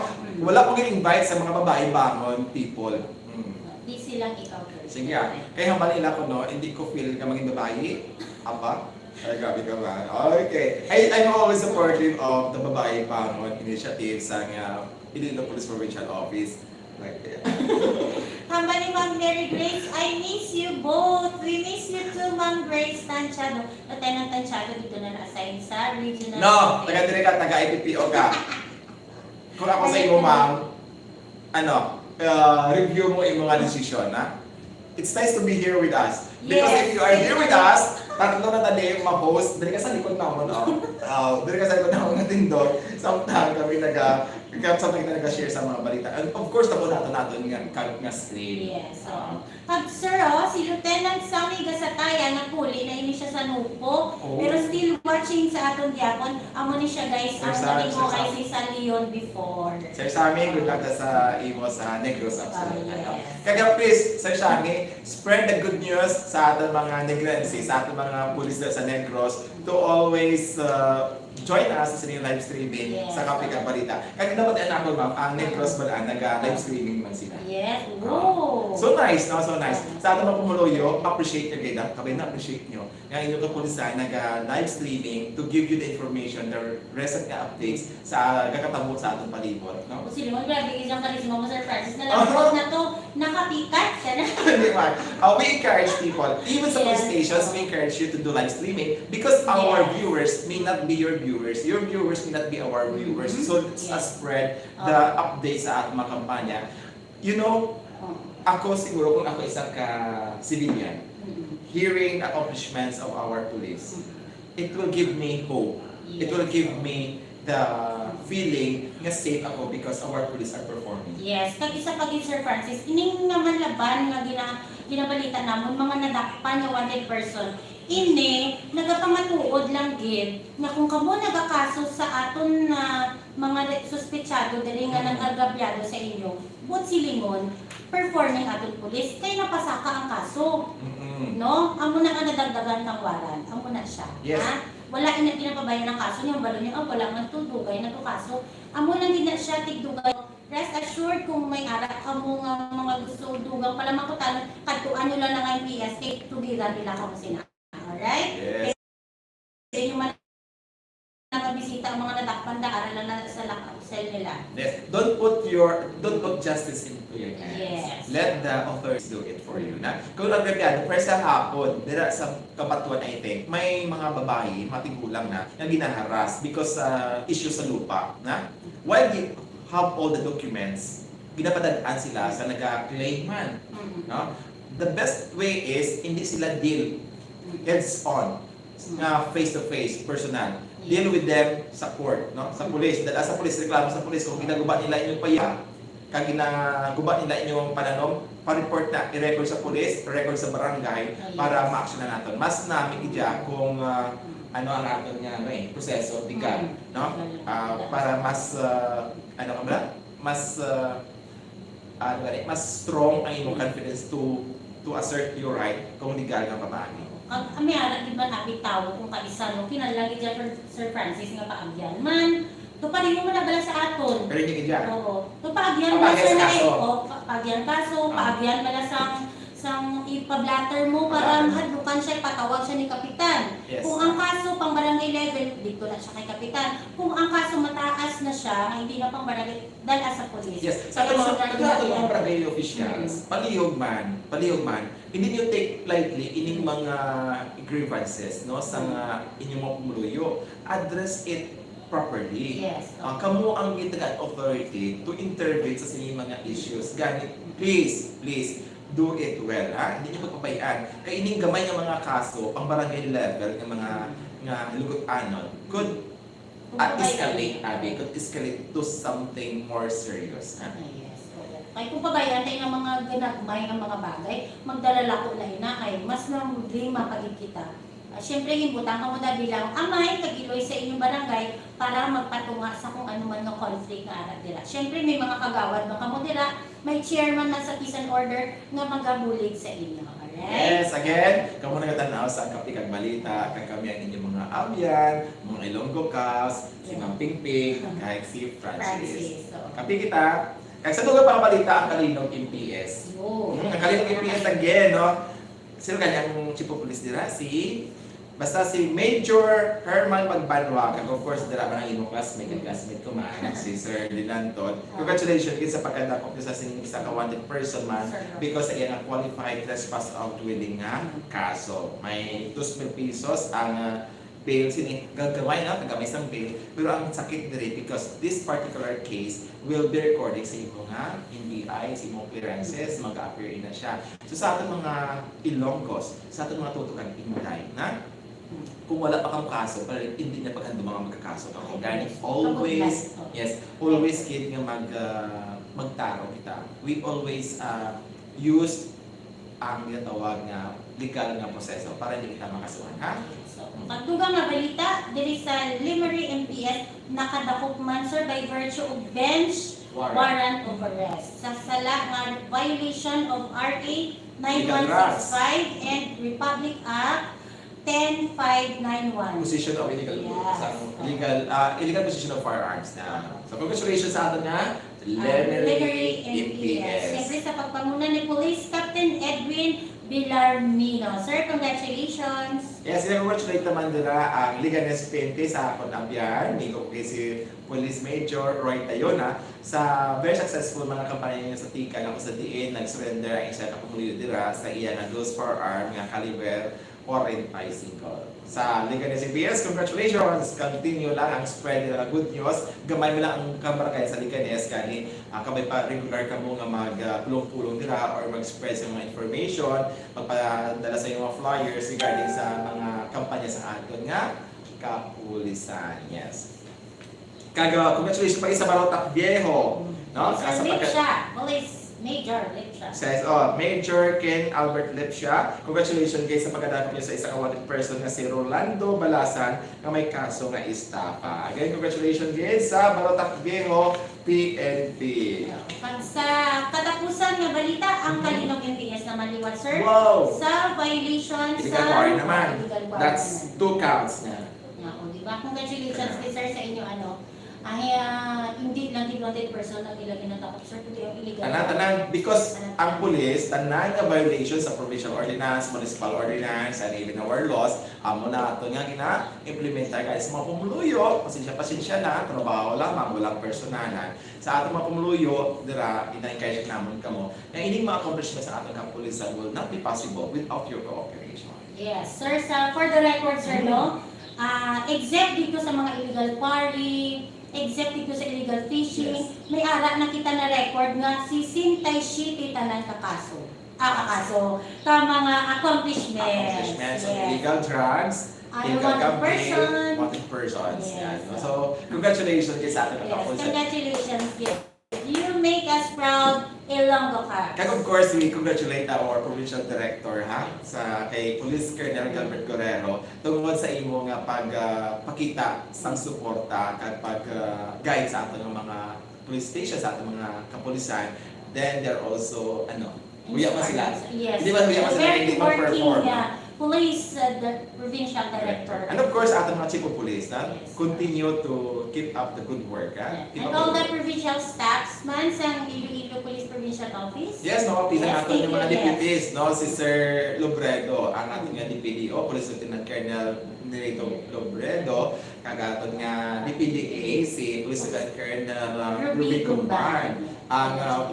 Wala ko gi-invite sa mga babae bangon people. Hmm. Busy lang ikaw, Sir. Sige, ah. Kaya hambal nila ko, no, hindi ko feel nga maging babae. Apa? Ay, grabe ka ba? Okay. I, I'm always supportive of the Babae Bangon initiative sa nga Iloilo Police Provincial Office. Like, yeah. Hambal ni Ma'am Mary Grace, I miss you both. We miss you too, Ma'am Grace Tanchado. Lieutenant Tanchado, dito na na-assign sa regional No, office. Taga dire ka, taga I P P O ka. Kung ako sa imo, ma'am, ano, uh, review mo imo nga desisyon, ha? It's nice to be here with us. Because Yes. If you are here with us, tatlo na tani ma-host. Diri ka sa likod namon, oh. Uh, diri ka sa likod namon nga tindog. Samtang kami naga, samtang kita naga-share sa mga balita. And of course, tabo nato naton nga, nga, nga screen. Yes, oo. Pag, sir, oh, si Lieutenant Sammy Gasataya, nagpuli na ini siya sa Nagpog, Oh. pero still watching sa aton gyapon. Amo ni siya, guys, Sir ang Sam, naging Sir okay Sam. Si sa Leon before. Sir Sammy, good luck na sa imo sa Negros. Ah, yes. Kaya please, Sir Sammy, spread the good news sa aton mga Negrense, sa aton mga pulis na sa Negros to always uh, join us sa inyong live streaming Yes. sa Kape kag Balita. Kag dapat ang ako, ma'am, ang Negros ba na, naga-live streaming man sila. Yes, Oh. oo. So nice, no? So nice. Sa aton mga pumuluyo, appreciate nyo, gaya. Kabay na appreciate nyo. Nga inyong kapulisan, naga-live streaming to give you the information, the recent nga updates sa gakatabo sa atong palibot, no? Kung sino man, grabe, isang karisma mo, Sir Francis, na lang na to, nakapikat ka na. Hindi man. Uh, we encourage people, even sa police Yes. stations, we encourage you to do live streaming because our Yes. viewers may not be your viewers. Your viewers may not be our viewers. Mhm. So, let's uh, Yes. spread the Oh. updates sa ating mga kampanya. You know, Oh. ako siguro kung ako isa ka civilian, Mm. hearing the accomplishments of our police, Mm. it will give me hope. It will Yes. give me the feeling nga safe ako because our police are performing. Yes, kag isa pa gid, Sir Francis, ining naman laban nga gina, ginabalita namon, mga nadakpan nga wanted person, ini nagapamatuod lang gid nga kung kamo nagakaso sa aton na mga re- suspetsado diri nga Mm. nag-agrabyado sa inyo, buot silingon, performing aton pulis kay napasaka ang kaso. Mm-mm. No? Amo na nga nadagdagan kang warrant. Amo na siya. Yes. Ha? Wala ina pinapabayan ang kaso niya. Ang balo niya, oh, wala man to, dugay na to kaso. Amo lang gid na siya, tigdugay. Rest assured, kung may ara kamo nga mga gusto dugang pala makutanan, kadtuan nyo lang ang M P S kay tugiran nila kamo sina. Alright? Yes. Sa inyo man nakabisita ang mga nadakpan, da, ara lang na sa lock-up cell nila. Yes. Don't put your, don't put justice into your hands. Yes. Let the authorities do it for you. Na? Kung ang gabi, pero sa hapon, dira sa Cabatuan, I think, may mga babae, mga tigulang na, na ginaharas because sa issue sa lupa. Na? While they have all the documents, ginapadad-an sila sa naga-claim man. Mhm. No? The best way is hindi sila deal heads on nga face to face, personal. Yes. Deal with them sa court, no? Sa police. Dala sa police, reklamo sa police kung ginaguba nila inyong paya, kag ginaguba nila inyong pananom, pa-report na, i-record sa police, record sa barangay Ah, yes. Para ma-action na naton. Mas nami gid kung ah, ano ang aton nga ano eh, proseso legal, Mm. No? Legal. Ah, para mas ah, ano ka ba? Mas ah, ano gani, mas strong ang imong confidence to to assert your right kung legal nga pamaagi. Ang, ang may ara gid man abi tawo kung kaisa, no, kinahanglan gid dyan, Sir Francis, nga paagyan man. To pareho man na bala sa aton. Pero hindi ka dyan. Oo. To paagyan Paagyan bala sa sa na kaso. O, pa- paagyan kaso, Ah. paagyan bala sang sang ipablatter mo para Ah. mahadlukan siya, ipatawag siya ni kapitan. Yes. Kung ang kaso pang barangay level, dito na siya kay kapitan. Kung ang kaso mataas na siya, hindi na pang barangay, dala sa police. Yes, sa ato mga, Personal sa ato mga na. barangay officials, Mm. palihog man, palihog man, hindi niyo take lightly ining mga grievances, no, sa mga inyong mga pumuluyo. Address it properly. Yes. Ah, kamo ang gitagaan authority to intervene sa sining mga issues. Gani, please, please, do it well, ha? Hindi niyo pagpabayaan. Kay ining gamay nga mga kaso, pang barangay level nga mga nga lugot-anon, could Kung ah, pabay- escalate, abi, could escalate to something more serious, ha? Ah, yes, oo. Kay kung pabayaan tayo ng mga ginagmay nga mga bagay, magdala lako na ina, kay mas na problema pa gid kita. Ah, syempre, himbutang kamo da bilang amay kag iloy sa inyong barangay para magpatunga sa kung ano man nga conflict nga ara dira. Syempre, may mga kagawad man kamo dira, may chairman man sa peace and order nga magabulig sa inyo. Alright? Yes, again, kamo nagatan-aw sa Kape kag Balita, kag kami ang inyong mga abyan, mga Ilonggo Cubs, si Yeah. Ma'am Pingping, kag si Francis. Francis, oo. Kape kita. Kag sa dugang mga balita, ang Calinog M P S. Yun. Hmm, ang Calinog M P S again, no? Sino kanyang chief of police dira? Si, basta si Major Herman Magbanwa. Kag of course, dira man ang imong classmate, ang classmate ko man, si Sir Linanton. Congratulations gid sa pagkadakop niyo sa sining isa ka wanted person man Sir. because sa iya nga qualified trespass of dwelling nga kaso. May dos mil pesos ang ah, bail sini, gagamay na, gagamay sang bail, pero ang sakit diri because this particular case will be recording sa imo nga N B I, sa imong clearances, mag-appear na siya. So sa aton mga Ilonggos, sa aton mga tutukan, Inday, na kung wala pa kamo kaso, pero hindi na paghanduma nga magkakaso ka. Kung gani, always, yes, always gid nga mag, ah, magtarong kita. We always ah, use ang ginatawag nga legal nga proseso para hindi kita makasuhan, ha? So, pagdugang nga balita, diri sa Lemery M P S, nakadakop man, sir, by virtue of bench Warrant. warrant of arrest sa sala nga violation of R A nine one six five and Republic Act ten five nine one. Possession of illegal Yes. sa legal, ah, illegal possession of firearms na. So, congratulations sa aton nga Lemery Lemery M P S. M P S. Siyempre sa pagpanguna ni Police Captain Edwin Villarmino. Sir, congratulations! Yes, i-congratulate naman dira ang Leganes P N P sa akon abyan, amigo ko kay si Police Major Roy Tayona, sa very successful mga kampanya niya sa Tikan, ako sa diin nag-surrender ang isa ka pumuluyo dira sa iya nga dos firearm nga caliber forty-five. Sa Leganes M P S, congratulations! Continue lang ang spread nila nga good news. Gamay mo lang ang kabarangay sa Leganes, gani, ah, kabay pa regular kamo nga mag, ah, pulong-pulong dira or mag-spread sa mga information, magpadala sa inyong mga flyers regarding sa mga kampanya sa aton nga kapulisan. Yes. Kag, ah, congratulations pa sa Barotac Viejo, no? Sir Sa pagka- Lipsia, Police Major Lipsia. Says, oh, Major Ken Albert Lipsia, congratulations guys sa pagkadakop niyo sa isa ka wanted person nga si Rolando Balasan nga may kaso nga estafa. Again, congratulations guys sa Barotac Viejo P N P. Pag sa katapusan nga balita, ang Calinog M P S naman liwat, sir, Wow! sa violation Illegal sa quarry naman. Illegal quarry That's naman. Two counts na. Nga, o, di ba? Congratulations, sir, sa inyo, ano, Ay, ah, hindi lang gid wanted person ang ila ginatakop, sir, kundi ang illegal. Tanan, tanan. Because ang pulis, tanan nga violation sa provincial ordinance, municipal ordinance, and even our laws, amo na ato nga gina-implementa, guys. Mga pumuluyo, pasensya, pasensya na, trabaho lamang, walang personalan. Sa ato mga pumuluyo, dira, ina-encourage namon kamo na ining mga accomplishments sa aton kapulisan will not be possible without your cooperation. Yes, sir. Sa, for the record, sir, no? Ah, except dito sa mga illegal quarry, except dito sa illegal fishing, Yes. may ara na kita na record nga sesenta y siete tanan ka kaso. Ah, ka kaso. Ka mga accomplishments. Accomplishments of Yes. illegal drugs, Ah, illegal wanted gambling, person. Wanted persons. Yes. Yan, no? So, congratulations kay sa ating Yes, mga kapulisan. Congratulations, Gil. You make us proud, Ilonggo Cops. Kag of course, we congratulate our provincial director, ha, sa kay Police Colonel Gilbert Guerrero tungod sa imo nga pag ah, pakita sang suporta kag pag ah, guide sa aton nga mga police station, sa aton mga kapulisan. Then they're also ano, huya man sila. Yes. Hindi ba huya man sila? Very Hindi mag-perform. Working, uh, police uh, the provincial director. And of course, aton mga chief of police, na Yes. continue to keep up the good work, ha? Keep And up all the the provincial staffs man sa Iloilo Police Provincial Office. Yes, no, pila Yes, nato thank yung mga you, yes. deputies, no? Si Sir Lobredo, ang aton nga D P D O, Police Lieutenant Colonel Nerito Lobredo, kag aton nga D P D A, si Police Lieutenant Colonel uh, Ruby Ruby Gumban. Gumban, ang uh,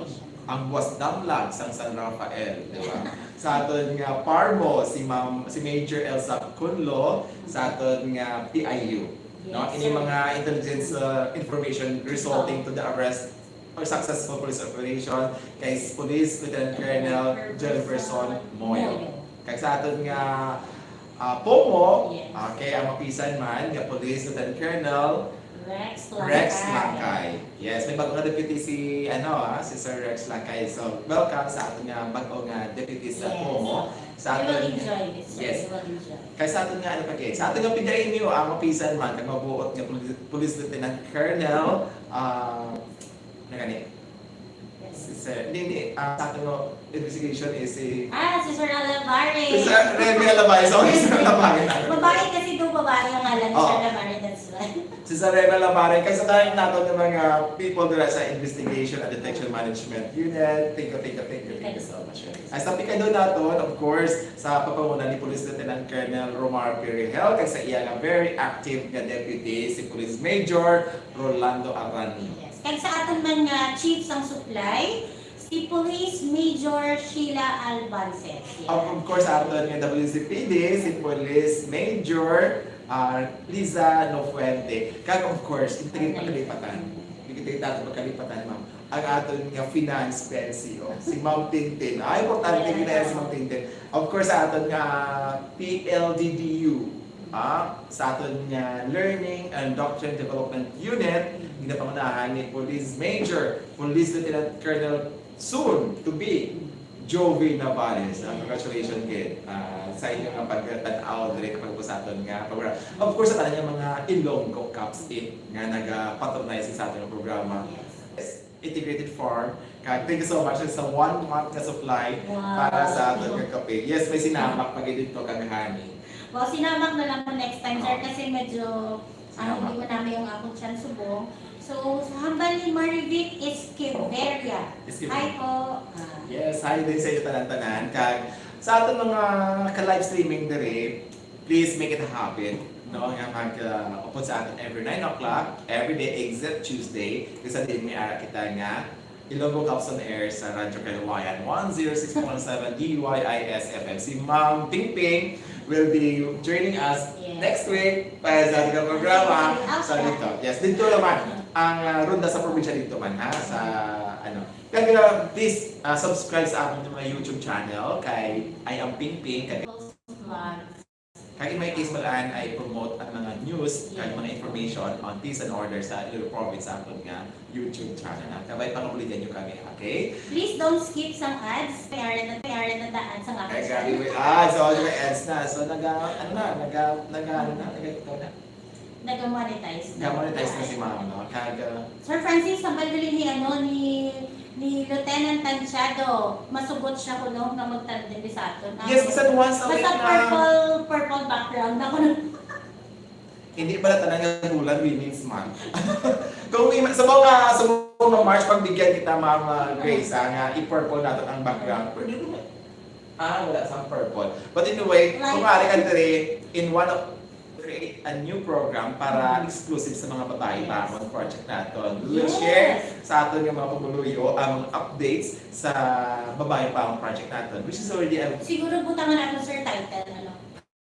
ang buwas damlag sang San Rafael, di ba? Sa aton nga PARMO, si Ma'am, si Major Elsa Cunlo, sa aton nga P I U. No, Yes, ini sir. Mga intelligence uh, information resulting to the arrest or successful police operation kay Police Lieutenant Colonel Jefferson Moyo. Kag sa aton nga uh, POMO, Yes. Okay, ang mapisan man nga Police Lieutenant Colonel Rex Rex Langkay. Langkay. Yes, may bago nga deputy si ano ah, si Sir Rex Langkay. So, welcome sa aton nga bago nga deputy sa Yes. POMO. Sa You will aton enjoy this. Yes. You will enjoy. Kay sa aton nga ano pa kay, sa aton nga P D I N U, ang mapisan man kag mabuot nga Police, Police Lieutenant Colonel uh, na gani. Yes. Si Sir, hindi, hindi. Ang sa aton nga investigation is si Ah, si Sir Alavares. Si Sir Remy Alavares. Sorry, Sir Alavares. Babae kasi daw babae ang ngalan ni Oo. Sir Alavares, that's why. Si Sir Remy Alavares, kay sa tanan nato nga mga people dira sa Investigation and Detection Management Unit, thank you, thank you, thank you, thank you so much. Ang sa pikado naton, of course, sa pagpanguna ni Police Lieutenant Colonel Romar Pirihel, kag sa iya nga very active nga deputy, si Police Major Rolando Arani. Yes. Kag sa aton man nga chief sang supply, si Police Major Sheila Albances. Yes. Of, of course, aton nga W C P D, si Police Major ah, Liza Nofuente. Kag of course, hindi kita Okay. Pagkalipatan. Hindi kita pagkalipatan, ma'am. Ang aton nga finance P N C O, si Ma'am Tintin. Ay, importante Yeah. Kita si Ma'am Tintin. Of course, sa aton nga P L D D U, ah, sa aton nga Learning and Doctrine Development Unit, ginapangunahan ni Police Major, Police Lieutenant Colonel soon to be Jovi Navales. Ah, congratulations gid ah, sa inyo nga pagtan-aw diri kapag sa aton nga program. Of course, sa tanan nga mga Ilonggo Cops eight nga nagapatronize sa aton nga programa. Yes. Yes, Integrated Farm. Kag thank you so much sa one month nga supply Wow. Para sa aton nga kape. Yes, may sinamak pa gid dito kag honey. Well, sinamak na lang po next time, sir, Oo. Kasi medyo ah, Sinamak. Hindi mo namin yung akong tiyan subong. So, sa hambal ni Marivic Esquiveria. Esquiveria. Hi po. Ah. Yes, hi din sa inyo tanan-tanan. Kag sa aton mga ka-live streaming diri, please make it a habit, no, nga mag uh, upod sa aton every nine o'clock, every day except Tuesday, kasi din may ara kita nga Ilonggo Cops on Air sa Radyo Kaliwayan, one zero six point seven D Y I S F M. Si Ma'am Ping Ping will be joining us Yes. Next week para sa ating programa Yes. Sa dito. Yes, dito naman ang uh, ronda sa probinsya dito man ha sa ano. Kaya please uh, subscribe sa aming mga YouTube channel kay I am Ping Ping. Kay, Vlogs. kay in my case, malaan I promote ang mga news kag Yes. mga information on peace and order sa Iloilo Province sa aton nga YouTube channel. Ha? Kabay pangabuligan nyo kami, okay? Please don't skip sang ads. May ara na, may ara na daan sa Ay, ads. grabe mo. Ah, so may ads na. So, naga, ano na, naga, naga, ano na, naga, ito na. Nag-monetize na. Namonetize na si ma'am, no? Kag, uh, Sir Francis, ang balbili ni, ano, ni, ni Lieutenant Tantiado, masugot siya kuno nga magtandem sa aton. Yes, bisan once a week Basta na. Purple, purple background na kuno. hindi pala tanan nga bulan Women's Month. Kung ima-, sa mga, sa mga March, pagbigyan kita, Ma'am, ah, Grace, ah, nga i-purple nato ang background. Pwede naman. Ah, wala sang purple. But anyway, kung maaari ka diri, in one of, create a new program para exclusive sa mga babae pa ang project naton. We will share sa aton nga mga pumuluyo ang mga updates sa babae pa ang project naton, which is already a Siguro butangan nato, sir, title, ano?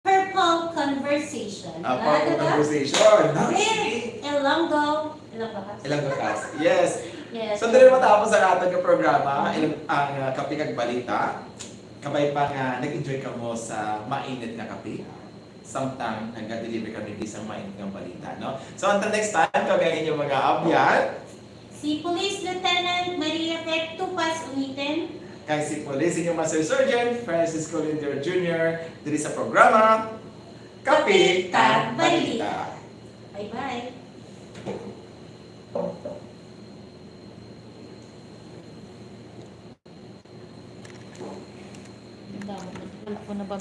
Purple Conversation. Ah, Purple Conversation. With Ilonggo. Ilonggo Cast. Ilonggo Cast. Yes. Yes. So, diri matapos ang aton nga programa, ang, ah, Kape kag Balita. Kabay pa nga nag-enjoy kamo sa mainit nga kape. Samtang nag-deliver kami bisang mainit nga balita, no? So, until next time, kami ang inyong mga abyan. Si Police Lieutenant Maria Pet Tupas Unitin. Kag si Police inyong Master Sergeant Francisco Linder Junior diri sa programa Kape kag Balita. Bye-bye. Ang dami. Wala ko na ba